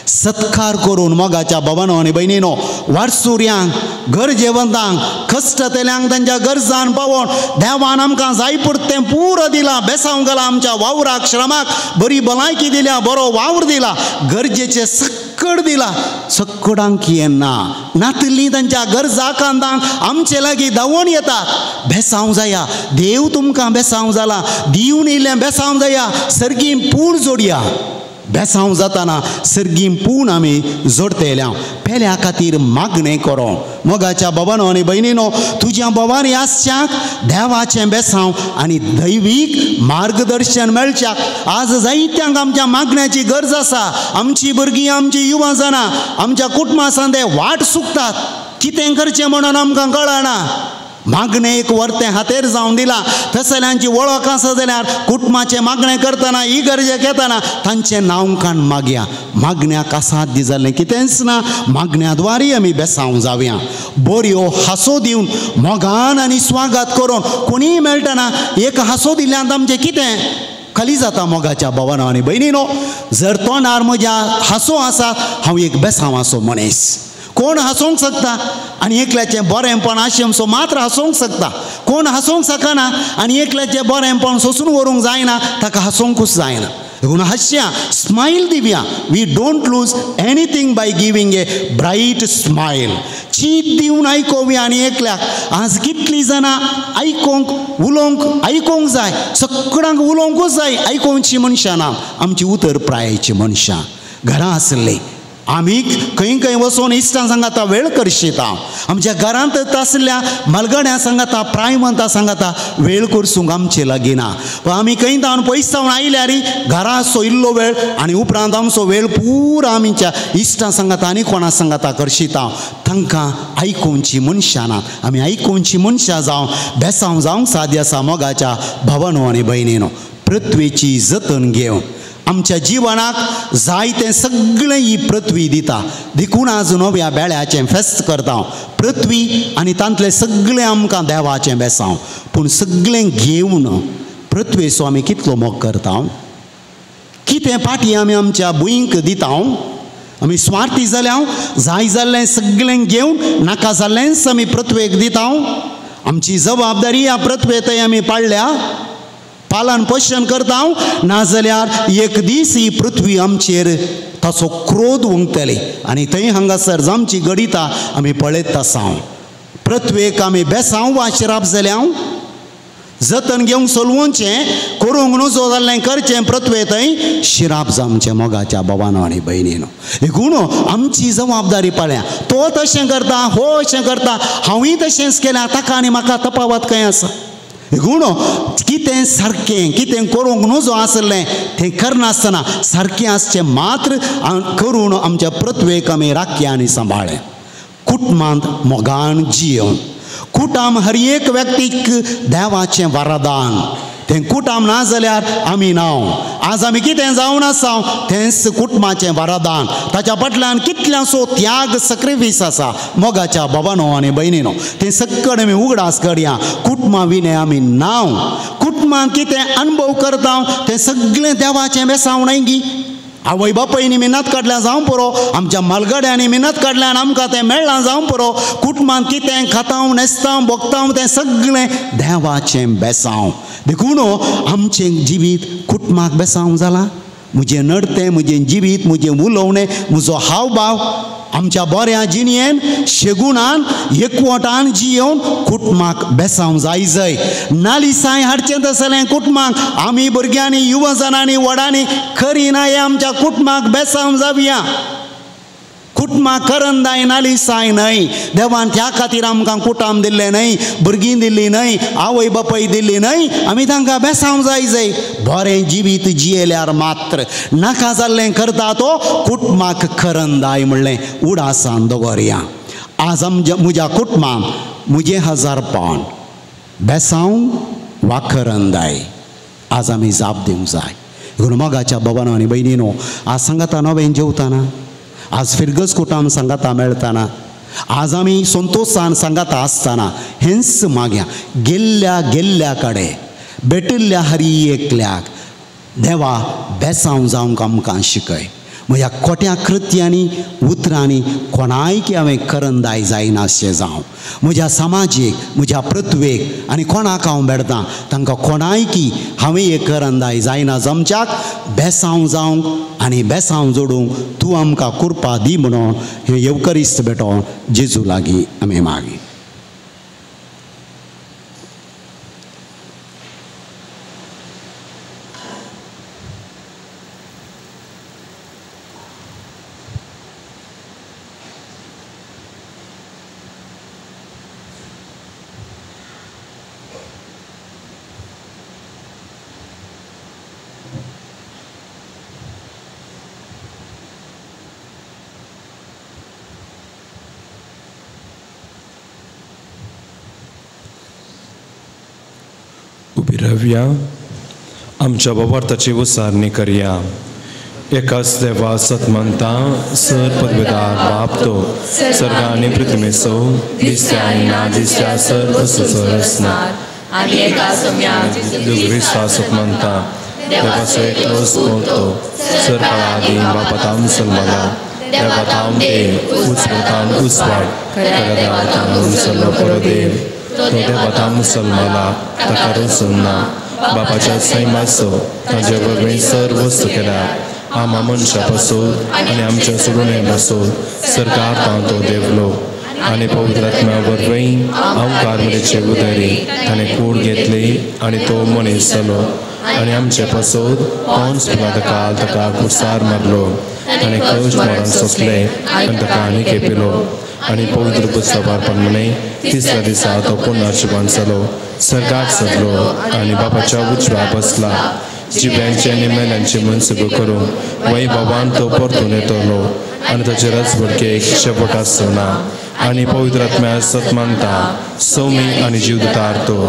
सत्कार करून मोगाच्या बाबानो आनी भयणीनो वारसुऱ्यांक गरजेवंतांक कश्टतेल्यांक तांच्या गरजान पावोवन देवान आमकां जाय पुरतें पुरो दिलां बेसांव घालां आमच्या वावराक श्रमाक बरी भलायकी दिल्या बरो वावर दिला गरजेचें सक्कड दिला. सक्कडांक येना नातली तांच्या गरजा कांदांक आमचे लागीं धांवून येतात. बेसांव जाया देव तुमकां बेसांव जाला दिवन येयलें बेसांव जाया सर्गीं पूण जोडया. बेसांव जाताना सर्गीं पूण आमी जोडतेल्या पेल्या खातीर मागणें करो. मोगाच्या बाबानो आनी भयणीनो तुज्या बोवारी आसच्याक देवाचें बेसांव आनी दैवीक मार्गदर्शन मेळच्याक आज जायत्यांक आमच्या मागण्याची गरज आसा. आमची भुरगीं आमची युवा जाणां आमच्या कुटुंबा सांदे वाट चुकतात. कितें करचें म्हणून आमकां कळना. मागणें एक वर्तें हातेर जावन दिलां तसल्यांची वळख आसा जाल्यार कुटुंबाचें मागणें करतना इगर्जेक येतना तांचें नांव काण मागया. मागण्याक असाध्य जाल्लें कितेंच ना. मागण्या द्वारी आमी बेसांव जावया. बऱ्यो हांसो दिवन मोगान आनी स्वागत करून कोणीय मेळटना एक हांसो दिल्यान आमचें कितें खाली जाता. मोगाच्या भावानो आनी भयणीनो जर तोंडार म्हज्या हांसो आसा हांव एक बेसांव आसो मनीस. कोण हांसोंक शकता आनी एकल्याचें बरेंपण आशेमसो मात्र हांसोंक शकता. कोण हांसोंक शकना आनी एकल्याचें बरेंपण सोसून व्हरूंक जायना ताका हांसोंकूच जायना. देखून हांसया स्मायल दिवया. We don't lose anything by giving a bright smile. चीत दिवन आयकोवया आनी एकल्याक. आज कितलीं जाणां आयकोंक उलोवंक आयकोंक जाय सगळ्यांक उलोवंकूच जाय. आयकोवची मनशां ना आमची उतर प्रायेची मनशां घरां आसली आमी खंय खंय वचून इश्टां सांगाता वेळ करशिता. आमच्या घरांत आसल्या मलगड्यां सांगाता प्रायवंता सांगाता वेळ करसूंक आमचे लागीं ना. आमी खंय जावन पयस जावन आयल्यार घरा सोयिल्लो वेळ आनी उपरांत आमचो वेळ पुरो आमच्या इश्टां सांगाता आनी कोणा सांगाता करशिता. तांकां आयकोवची मनशां ना. आमी आयकोवची मनशां जावन बेसांव जावंक साद्य आसा. मोगाच्या भावानो आनी भयणीनो पृथ्वीची जतन घेवन आमच्या जिवनाक जाय तें सगळें ही पृथ्वी दिता. देखून आज नव्या बेळ्याचें फेस्त करता. पृथ्वी आनी तांतलें सगळें आमकां देवाचें बेसांव पूण सगळें घेवन पृथ्वेचो आमी कितलो मोग करता. कितें पाटी आमी आमच्या भुंयक दिता. आमी स्वार्थी जाल्या जाय जाल्लें सगळें घेवन नाका जाल्लेंच आमी पृथ्वेक दिता. आमची जबाबदारी ह्या पृथ्वे थंय आमी पाळ्ळ्या पालन पोशण करता. नाजाल्यार एक दीस ही पृथ्वी आमचेर ताचो क्रोध उंगतली आनी थंय हांगासर जामची घडिता आमी पळयत आसा. पृथ्वेक आमी बेसांव वा शिराप जाल्या जतन घेवंक सोलवचें करूंक नजो जाल्लें करचें पृथ्वे थंय शिराप जावचें. मोगाच्या बाबानो आनी भयणीनो देखून आमची जबाबदारी पाळ्या. तो तशें करता हो अशें करता हांवूय तशेंच केल्यार ताका आनी म्हाका तपावत खंय आसा. देखून कितें सारकें कितें करूंक नजो आसलें तें करनासतना सारकें आसचें मात्र करून आमच्या पृथ्वेक आमी राखया आनी सांबाळ्ळें. कुटुंबांत मोगान जियोवन कुटुंब हर एक व्यक्तीक देवाचें वरदान. तें कुटाम ना जाल्यार आमी नांव आज आमी कितें जावन आसा तेंच कुटुंबाचें वरदान. ताच्या फाटल्यान कितल्यासो त्याग सक्रिफीस आसा मोगाच्या बाबानो आनी भयणीनो. तें सगळें आमी उगडास करया. कुटुंबा विणे आमी नांव कुटुंबान कितें अणभव करता तें सगळें देवाचें बेसांव न्हय गी. आवय बापायनी मिनत काडल्या जावं पुरो, आमच्या मालगड्यांनी मिनत काडल्यान आमकां तें मेळ्ळां जावं पुरो. कुटुंबान कितें खातांव न्हेसतांव भोगतांव तें सगळें देवाचें बेसांव. देखून आमचें जिवीत कुटुंबाक बेसांव जालां. म्हजें नडतें, म्हजें जिवीत, म्हजें उलोवणें, म्हजो हावभाव आमच्या बऱ्या जिणयेन शेगुणान एकवटान जियोवन कुटुंबाक बेसांव जाय जाय. नालिसांय हाडचें तसलें कुटुंबाक आमी भुरग्यांनी युवजनांनी व्हडांनी खरी ना हें आमच्या कुटुंबाक बेसांव जावया. कुटुंबाक करंदाय नालिसाय न्हय. देवान त्या खातीर आमकां कुटाम दिल्लें न्हय, भुरगीं दिल्ली न्हय, आवय बापाय दिल्ली न्हय. आमी तांकां बेसांव जाय जाय. बरें जिवीत जियेल्यार मात्र नाका जाल्लें करता तो कुटुंबाक करंदाय म्हणलें उडासान दवरया. आज आमच्या म्हज्या कुटुंबाक म्हजें हजारपण बेसांव वा करंदाय आज आमी जाप दिवंक जाय. देखून मोगाच्या बाबानो आनी भयणीनो, आज सांगाता नवें जेवताना, आज फिरगज कुटाम सांगाता मेळटाना, आज आमी संतोशान सांगाता आसतना हेंच मागया गेल्ल्या गेल्ल्या कडेन भेटिल्ल्या हरी एकल्याक देवा बेसांव जावंक आमकां शिकय. म्हज्या खोट्या कृत्यांनी उतरांनी कोणायकी हांवें करंदाय जायनाशें जावं. म्हज्या समाजीक म्हज्या पृथ्वेक आनी कोणाक हांव भेटतां तांकां कोणायकी हांवें एक करंदाय जायना जमच्याक बेसांव जावंक आनी बेसांव जोडूंक तूं आमकां कृपा दी म्हणून हें येवकरिस्त भेटोवन जेजू लागीं आमी मागी. रावया आमच्या बाबार्थाची उसारणी करया. एकाच देवा सतमंता सर पदवेदार बाप तो सर्ग आनी पृथ्वीचो दिसत्या आनी ना दिसत्या सर वस्तूचो रचना क्रिस्ता सतमंता देवाचो एकलोच पूत तो सर काळा आदीं बापाताम जल्मला देवाताम देव उजवातान उजवाड खऱ्या देवातान जल्मलो खरो देव तो देवाता मुसलमाला ताका रचून ना बापाच्या सैमाचो ताजे वरवीं सर वस्तू केल्या आमा मनशा पासून आनी आमच्या सोडून पासून सरकार तो देवलो आनी पवित्र आत्म्या वरवीं आमकार मरेचे उदरी ताणें कूड घेतली आनी तो मनीस जालो आनी आमचे पासून पोन्स पिलात ताका कुर्सार मारलो ताणें कश्ट मरण सोंसलें आनी ताका आनी खेपिलो आनी पवित्र पुस्तकार प्रमाणे तिसऱ्या दिसा तो पुनर्जीवन जिवन जालो सर्गाक चडलो आनी बापाच्या उजव्या बसला. जिव्यांचे आनी मेल्यांचे मनसुबो करूंक वय बाबान तो परतून येतलो आनी ताचे रजवडकेक शेवट आसचो ना. आनी पवित्र आत्म्या सत मानता सौमी आनी जीव दितार तो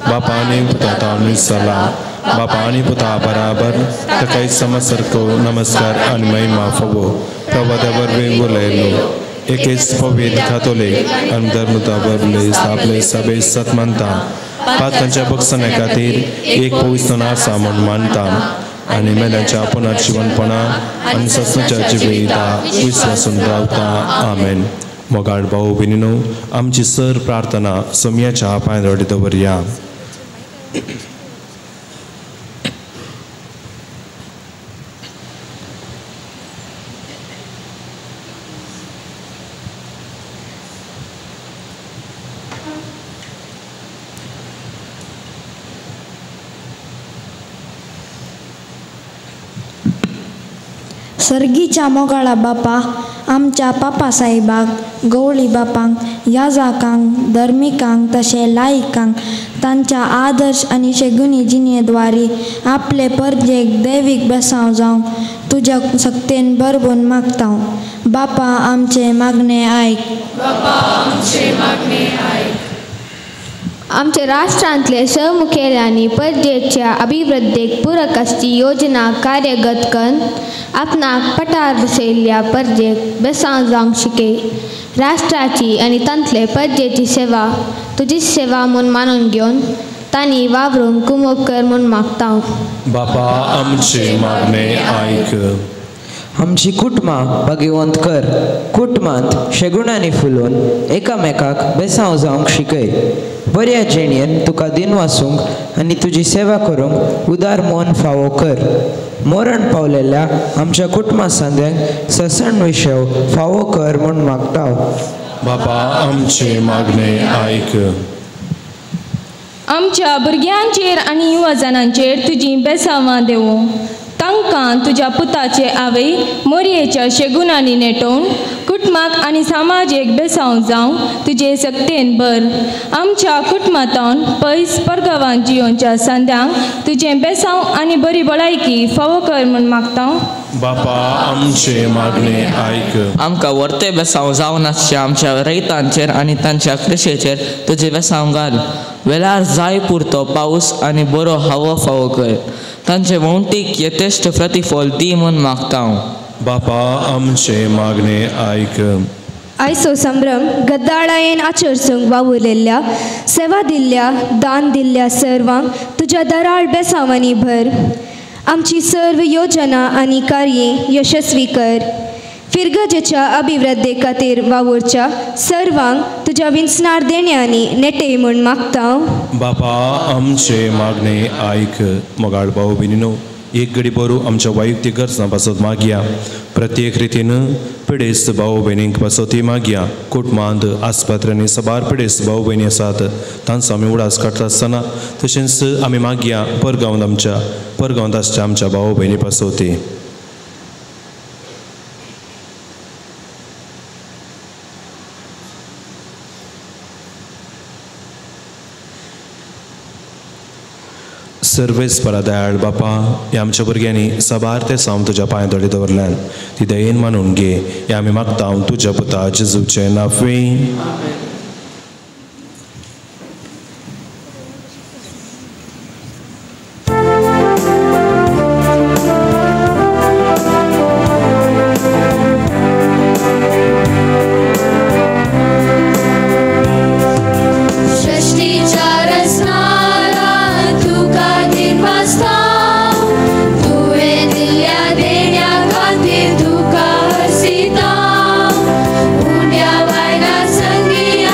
बापा आनी पुता जाला बापा आनी पुता बराबर ताका समसारको नमस्कार आनी महिमा फावो प्रवाद्या वरवीं उलयलो. एकेच पवित्र कातोलीक आनी धर्मता वरवीं आपले सभे सत मानता पातकांच्या बक्षण्या खातीर एक पवित्र आसा म्हूण मानता आनी मेल्यांच्या पुनर्जीवनपणा आनी सस्नाच्या जिविता विस्वासून रावता. आमेन. मोगाळ भाऊ भयणीनो, आमची सर प्रार्थना सोमयाच्या पांय दवरया. सर्गीच्या मोगाळा बापा, आमच्या पापा साहेबाक, गवळी बापांक, याजाकांक, धर्मिकांक तशें लायकांक तांच्या आदर्श आनी शेगुणी जिणेद्वारी आपले परजेक दैवीक बेसांव जावंक तुज्या सक्तेन बरबून मागता. बापा आमचे मागणे आयक. बापा आमचे मागणे आयक. आमच्या राष्ट्रांतले मुखेल्यांनी परजेच्या अभिवृद्धीक पूरक आसची योजना कार्यगत करून आपणाक पटार बसयल्ल्या परजेक बेसांव जावंक शिकय. राष्ट्राची आनी तांतले परजेची सेवा तुजी सेवा म्हूण मानून घेवन तांणी वावरूंक कुमोक कर म्हूण मागता. बापा आमचे मागणे आयक. आमची कुटुंबां भाग्यवंत कर. कुटुंबांत शेगुणांनी फुलोवन एकामेकाक बेसांव जावंक शिकय. बऱ्या जिणेन तुका दिनवासूंक आनी तुजी सेवा करूंक उदार मन फावो कर. मरण पावलेल्या आमच्या कुटुंबा सांद्यांक ससण विशव फावो कर म्हूण मागता. बापा आमचे मागणे आयक. आमच्या भुरग्यांचेर आनी युवजनांचेर तुजी बेसांवां देवूं. तांकां तुज्या पुताचे आवय मोरयेच्या शेगुणांनी नेटोवन कुटुंबाक आनी समाजेक बेसांव जावं तुजे सक्तेन भर. आमच्या कुटुंबांतावन पयस परगांवांत जियोवच्या सांद्यांक तुजें बेसांव आनी बरी भलायकी फावो कर म्हूण मागता. बापा आमचे मागणे आयक. आमकां व्हरते बेसांव जावन आसच्या आमच्या रयतांचेर आनी तांच्या कृशेचेर तुजें बेसांव घाल. वेळार जाय पुरतो पावस आनी बरो हवो फावो कर. तांचे वंटीक यथेश्ट प्रतिफल दी म्हूण मागता. बापा आमचे मागणे आयक. आयचो संभ्रम गद्दाळायेन आचरसूंक वावुरलेल्या सेवा दिल्ल्या दान दिल्ल्या सर्वांक तुज्या दराळ बेसांवांनी भर. आमची सर्व योजना आनी कार्ये यशस्वी कर. फिरगजेच्या अभिवृद्धे खातीर वावुरच्या सर्वांक तुज्या विंचणार देण्यांनी नेटे म्हूण मागता. बापा आमचे मागणे आयक. मोगाळ भाऊ भयणीनो, एक घडी बरू आमच्या वैयक्तीक गरजां पासत मागया. प्रत्येक रितीन पिडेस्त भाऊ भयणींक पासत मागया. कुटुंबांत आस्पत्र्यांनी साबार पिडेस्त भाऊ भयणी आसात तांचो आमी उडास काडटा आसतना तशेंच आमी मागया परगांवांत आमच्या परगांवांत आसच्या आमच्या भाऊ भयणी पासत. सर्वेस परा दयाळ बापा, ह्या आमच्या भुरग्यांनी साबार ते सावन तुज्या पांय दोळे दवरल्यान ती दयेन मानून घे. हे आमी मागता तुज्या पुता जेजूचें नांव. तुका सीता उंड्या वायना संगी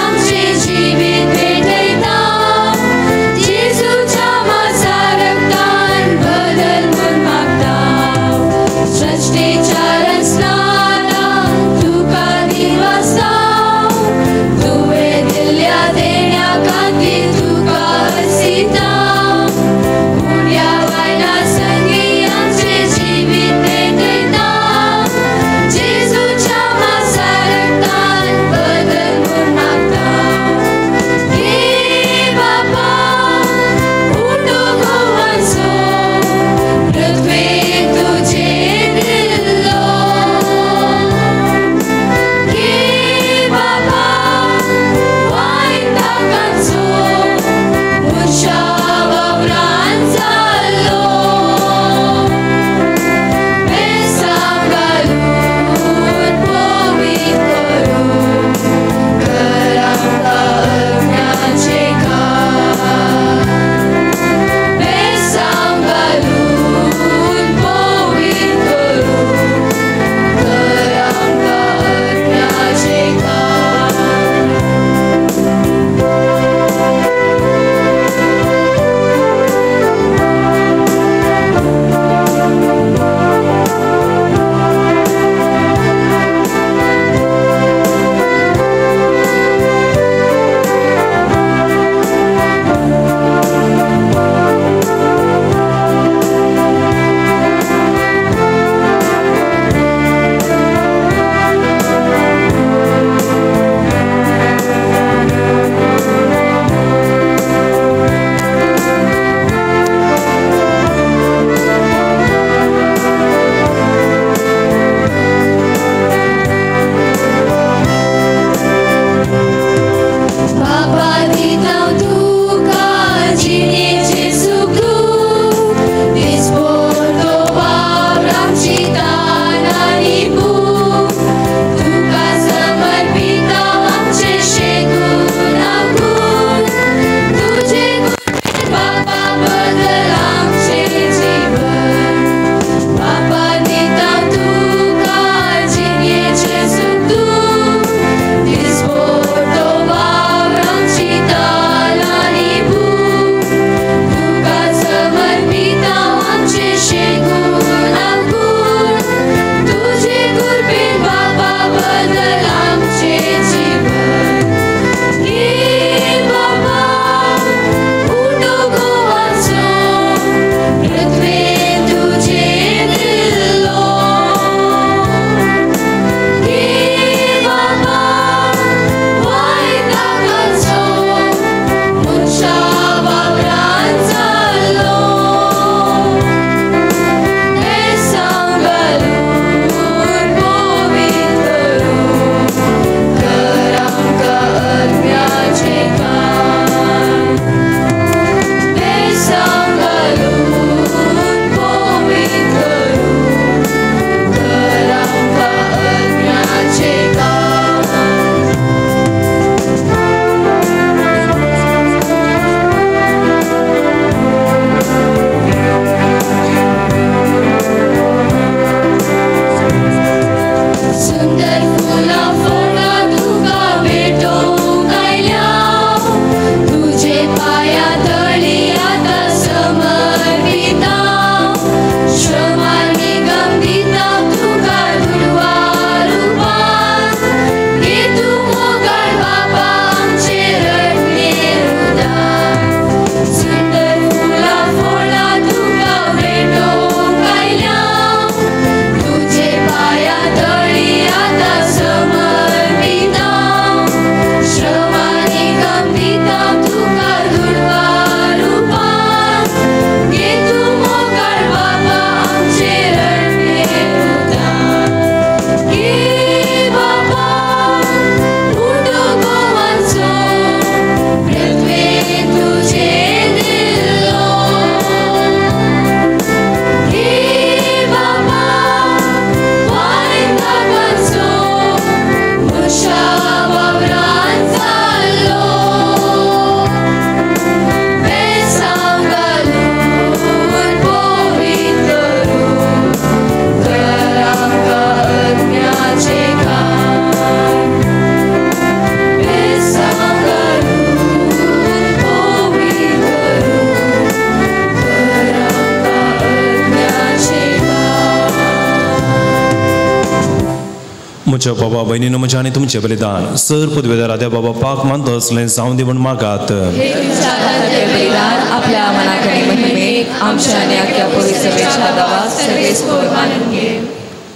करचें बाबा भयणीनो म्हजें आनी तुमचें बलिदान सर पदवेदार आद्या बाबा पाक मानतो असलें जावं दी म्हूण मागात. बलिदान आपल्या मनाकडे महिमेक आमच्या आनी आख्या पवित्र दावाक सर्वेस्पोर मानून घे.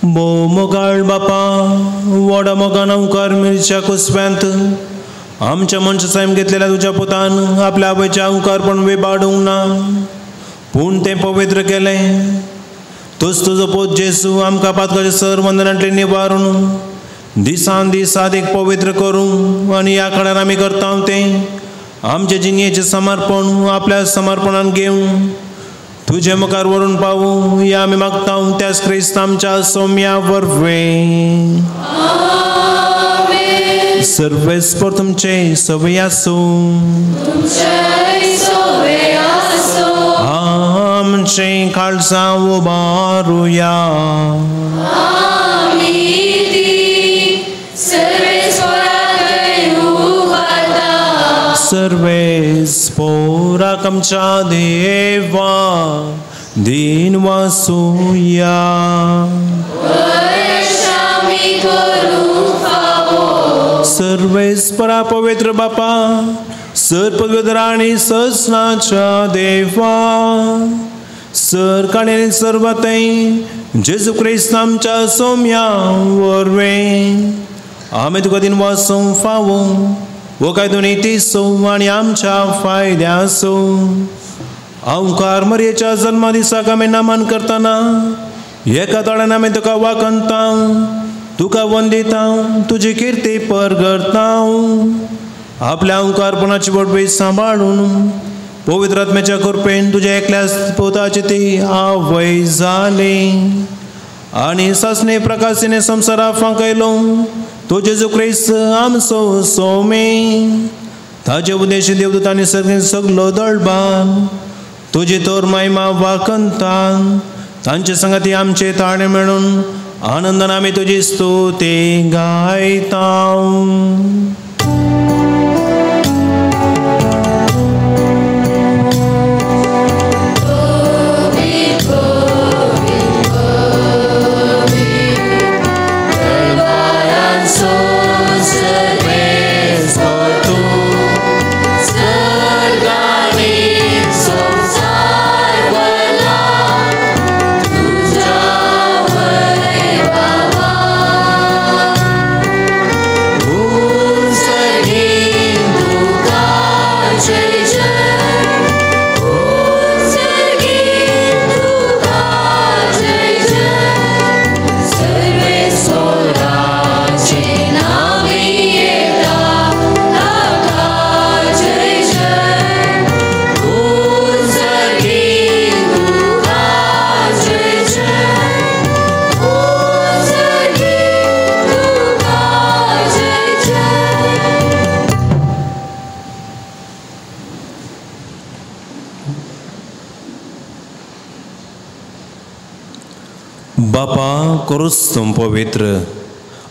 भोव मोगाळ बापा व्हडा मोगान अंकार मिरच्या कुसव्यांत आमच्या मनशा सैम घेतलेल्या तुज्या पुतान आपल्या आवयच्या अंकारपण विबाडूंक ना पूण तें पवित्र केलें. तोच तुजो पूत जेजू आमकां पातकाचे सर वंदनांतले निवारून दिसान दीस आदीक पवित्र करूं आनी ह्या कडार आमी करता तें आमचे जिणेचें समर्पण आपल्या समर्पणान घेवं तुजे मुखार व्हरून पावूं ह्या आमी मागता त्याच क्रिस्त आमच्या सोम्या वरवीं. सर्वेस्पोर तुमचे सवय आसूं. आमचें काळजां उबारुया. सर्वेस्पोराक आमच्या देवा दीन वासूया. सर्वेस्परा पवित्र बापा सर पवित्र आनी ससनाच्या देवा सर काणी सर्वतय जेजू क्रिस्त आमच्या सोम्या वरवीं आमी तुका दिन वासूंक फावो वो काय दोनी तिसो आनी आमच्या फायद्यासो. अंकार मरयेच्या जल्मा दिसाक आमी नमन करतना एका ताळ्यान आमी तुका वाखणता तुका वंदिता तुजी किर्ती परगरता. आपल्या अंकारपणाची वडबी सांबाळून पवित्र आत्म्याच्या कृपेन तुज्या एकल्याच पुताची ती आवय जाली आनी सासणे प्रकाशिने संवसारा फांकयलो तो जेजू क्रिस्त आमचो सोमे. ताजे उद्देश देवदूतांनी सगळें सगलो दळबान तुजी तोर महिमा वाखणता तांचे संगाती आमचे ताळे मेळून आनंदान आमी तुजी स्तुती गायता. बापा करूच तूं पवित्र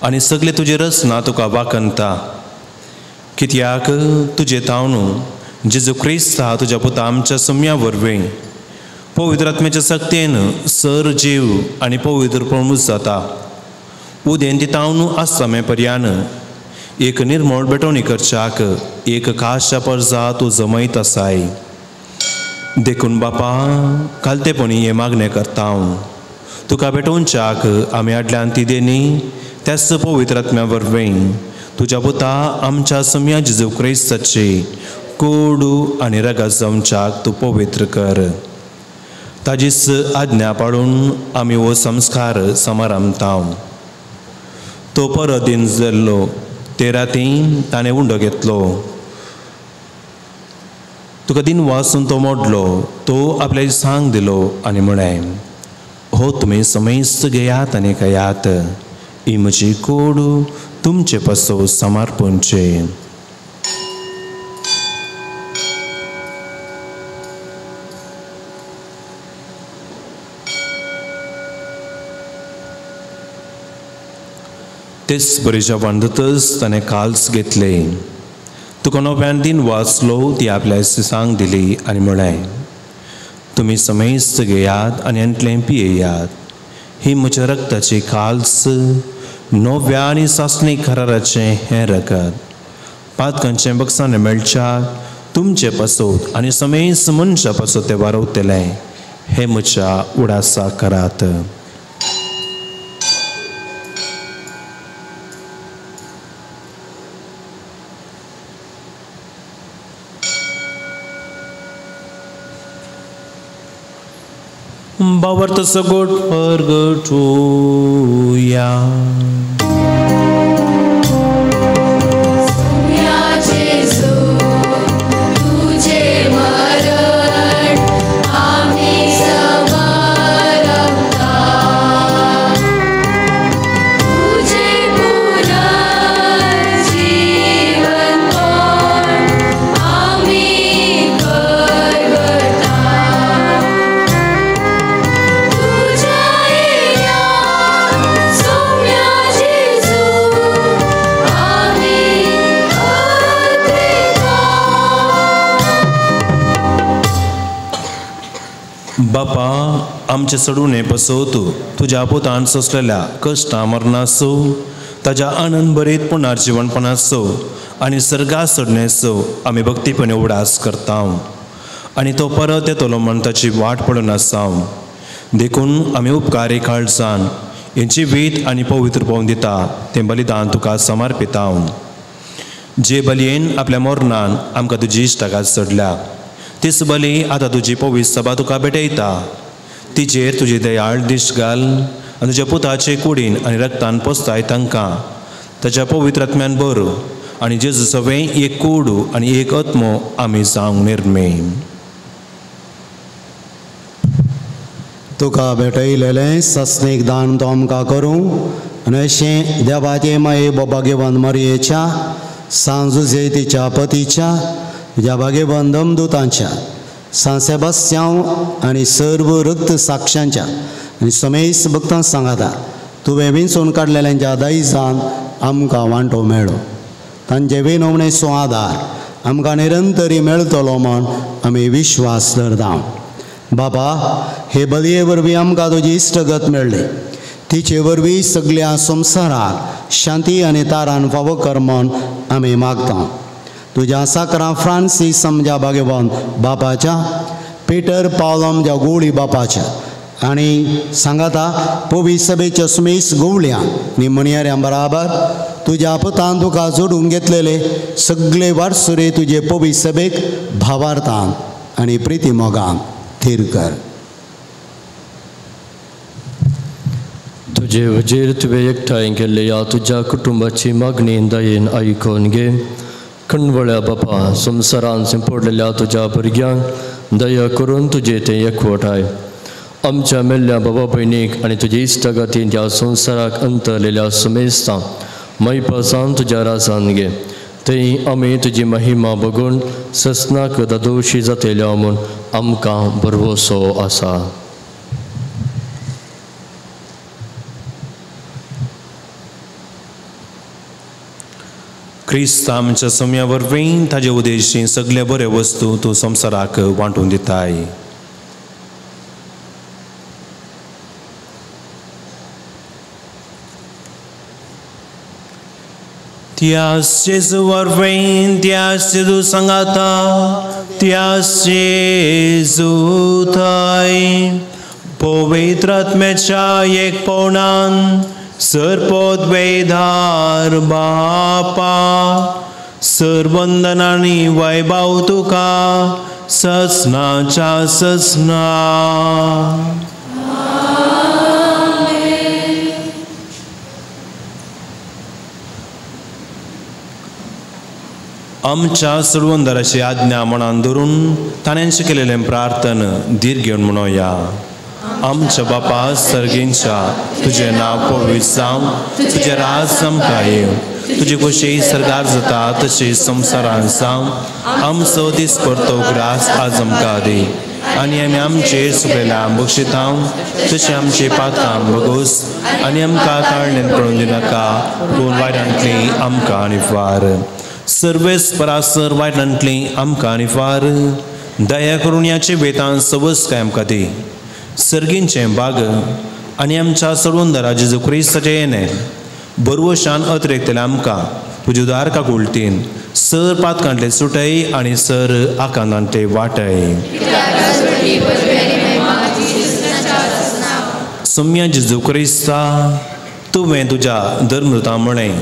आनी सगळे तुजे रचना तुका वाखणता कित्याक तुजे तावनू जेजू क्रिस्त हा तुज्या पुता आमच्या सम्या वरवीं पवित्र आत्म्याच्या सक्तेन सर जीव आनी पवित्र प्रमूच जाता. उदेन ती तावनू आसता मे पर्यान एक निर्मळ बेटवणी करच्याक एक खासच्या परजा तूं जमयत आसाय. देखून बापा खालतेपणी हें मागणें करता हांव तुका भेटोवच्याक आमी आडल्यान ती देणी त्याच पवित्र आत्म्या वरवीं तुज्या पुता आमच्या सम्या जेजू क्रिस्ताची कोडू आनी रगात जावच्याक तूं पवित्र कर. ताजीच आज्ञा पाळून आमी हो संस्कार समारंभता. तो परत दिन जाल्लो ते राती ताणें उंडो घेतलो तुका दिन वाचून तो मोडलो तो आपल्या सांग दिलो आनी म्हळें हो तुमी समेस्त घेयात आनी खायात ही म्हजी कोडू तुमचे पासो समर्पणचे. तेच बरेच्या बांदतच ताणें काल्स घेतले तुका नव्यान दिन वाचलो ती आपल्या सांग दिली आनी म्हळें तुमी समेस्त घेयात आनी हांतलें पियेयात ही म्हज्या रक्ताची काल्स नव्या आनी सासणी कराराचें हें रगत पातकांचें बक्षाण मेळच्या तुमचे पासत आनी समेस्त मनशा पासत तें वारवतलें हें म्हज्या उडासा करात. बावर्त सगोट परगटूया. बापा आमचे चडुणे पसोत तुज्या पुतान सोंसलेल्या कश्टां मरणाचो ताज्या आनंद भरीत पुनर्जिवनपणाचो आनी सर्गा सोडण्याचो आमी भक्तीपणे उडास करता आनी तो परत येतलो म्हण ताची वाट पडून आसा. देखून आमी उपकारी काळजान हें जिवीत आनी पवित्र पावून दिता तें बलिदान तुका समर्पिता. जे बलयेन आपल्या मरणान आमकां तुजी इश्टागात सोडल्या तीच बली आतां तुजी पवित्र सभा तुका भेटयता. तिचेर तुजी दयाळ दिश्ट घाल आनी तुज्या पुताचे कुडीन आनी रक्तान पोसताय तांकां ताच्या पवित्र आत्म्यान बरो आनी जेजू सवें एक कोडू आनी एक आत्मो आमी जावंक निर्मे. तुका भेटयलेलें सस्नीक दान तो आमकां करूं आनी अशें देवाचे माये भाग्यवंत मरयेच्या सांजुजेतीच्या पतीच्या तुज्या भाग्यवंत दमदुतांच्या सांत सेबास्त्यांव आनी सर्व रक्त साक्षांच्या आनी समेस्त भक्तांक सांगाता तुवें विंचून काडलेल्यांच्या दायजान आमकां वांटो मेळ्ळो. तांचे विनवणेचो आदार आमकां निरंतरी मेळटलो म्हण आमी विश्वास धरता. बाबा हे बलये वरवीं आमकां तुजी इश्टगत मेळ्ळी तिचे वरवीं सगल्या संवसाराक शांती आनी तारान फावो कर म्हण आमी मागता. तुज्या साकरा फ्रांसीस आमच्या भाग्यवान बापाच्या पिटर पावल आमच्या गोळी बापाच्या आनी सांगाता पवी सभेच्या सुमेस गोवल्या आनी म्हणयाऱ्यां बराबर तुज्या पुतान तुका जोडून घेतलेले सगळे वारसुरे तुजे पवी सभेक भावार्थान आनी प्रिती मोगान थीर कर. तुजे वजीर तुवें एकठांय केल्ले ह्या तुज्या कुटुंबाची मागणी दयेन आयकून घे. खंडवळ्या बापा संवसारान शिंपडलेल्या तुज्या भुरग्यांक दया करून तुजे तें एकवटाय. आमच्या मेल्ल्या बाबा भयणीक आनी तुजे इश्टागतीन ह्या संवसाराक अंतरलेल्या सुमेस्तां मैपासान तुज्या राजान घे. थंय आमी तुजी महिमा बगून ससनाक दादोशी जातल्या म्हूण आमकां भरवसो आसा. क्रिस्त आमच्या सम्या वरवीं ताजे उद्देशी सगळे बरे वस्तू तूं संवसाराक वांटून दिताय. त्यास जेजू वरवीं त्यास जेजू सांगाता त्यास जेजू थंय पवित्र आत्म्याच्या एकपणान सर्पोद्वेधार बापा सरवंदनानी वैभव तुका ससनाच्या ससना. आमच्या सर्वंदराची आज्ञा मनान धरून ताणें केलेलें प्रार्थन धीर घेवन म्हणोया. आमच्या बापा सर्गींच्या तुजें नांव पवित्र जावं, तुजें राज आमकां येवं, तुजी खोशी सरकार जाता तशी संवसारान जावं. आमचो दीस परतो ग्रास आज आमकां दी आनी आमी आमचेर सुकलेल्या बक्षितां तशें आमचे पात्रां बगोस आनी आमकां ताळणेन पळोवन दिनाका पूण वायटांतली आमकां आनी फार सर्वेस परासर वायटांतली आमकां आनी फार दया करून ह्याचे वेतान सवस काय आमकां दी. सर्गींचें बाग आनी आमच्या सडवंदरा जेजू क्रिस्ताचें येणें बरवशान अत्रेकतले आमकां तुजे उदार काकुळटीन सर पातकांतले सुटय आनी सर आकांतांतले वाटय. सोम्या जेजू क्रिस्ता, तुवें तुज्या धर्मदूता म्हळें,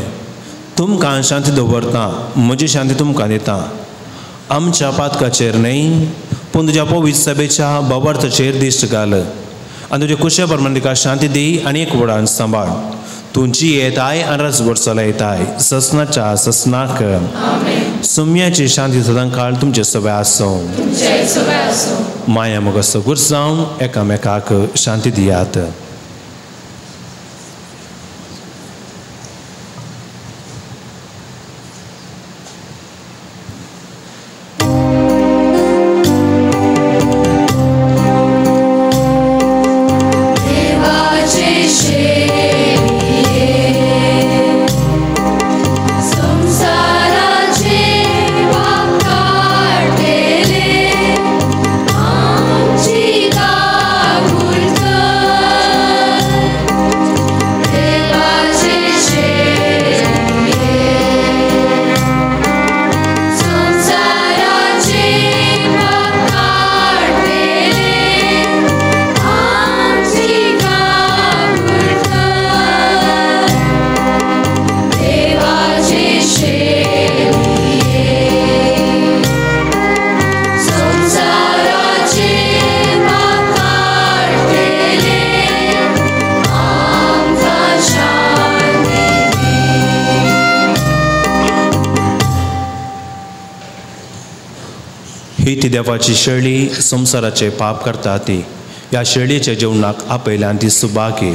तुमकां शांती दवरता, म्हजी शांती तुमकां दिता. आमच्या पातकाचेर न्हय पूण तुज्या पवित्र सभेच्या बाबार्थाचेर दिश्ट घाल आनी तुज्या कुशे प्रमाण तिका शांती दी आनी एक वडान सांबाळ. तुमची येताय आनी राजवट चलयताय ससनाच्या ससनाक. सुम्याची शांती सदां काळ तुमचे सगळे आसूं. माया मोगा सगूर जावन एकामेकाक शांती दियात. ही ती देवाची शेळी संवसाराचे पाप करता ती ह्या शेळीच्या जेवणाक आपयल्यान ती सुबागी.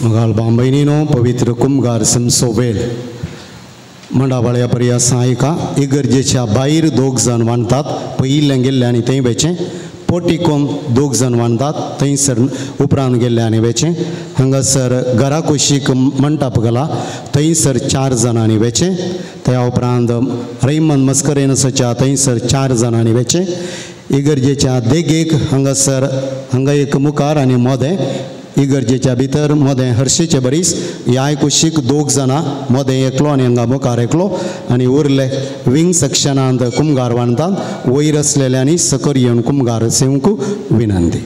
मगाल बांबयनीनो पवित्र कुमगार समसोवेल मंडाबाळ्या पर्यासा आयका इगर्जेच्या भायर दोग जाण बांदतात पयिल्लें गेल्ले आनी थंय वेचें पोटिकोन दोग जाण बांदतात थंयसर उपरांत गेल्ले आनी वेचें हांगासर घरा कुशीक मंटप घाला थंयसर 4 जाणांनी वेचें त्या उपरांत रैमन मस्करेनसाच्या थंयसर 4 जाणांनी वेचें इगर्जेच्या देगेक हांगासर हांगा एक मुखार आनी मोदें इगर्जेच्या भितर मोदें हर्शीचे बरीस ह्याय कुशीक 2 जाणां मोदें एकलो आनी हांगा मुखार एकलो आनी उरले विंग सेक्शनांत कुमगार बांदतात वयर आसलेल्यांनी सकयल येवन कुमगार सेवंक विनंती.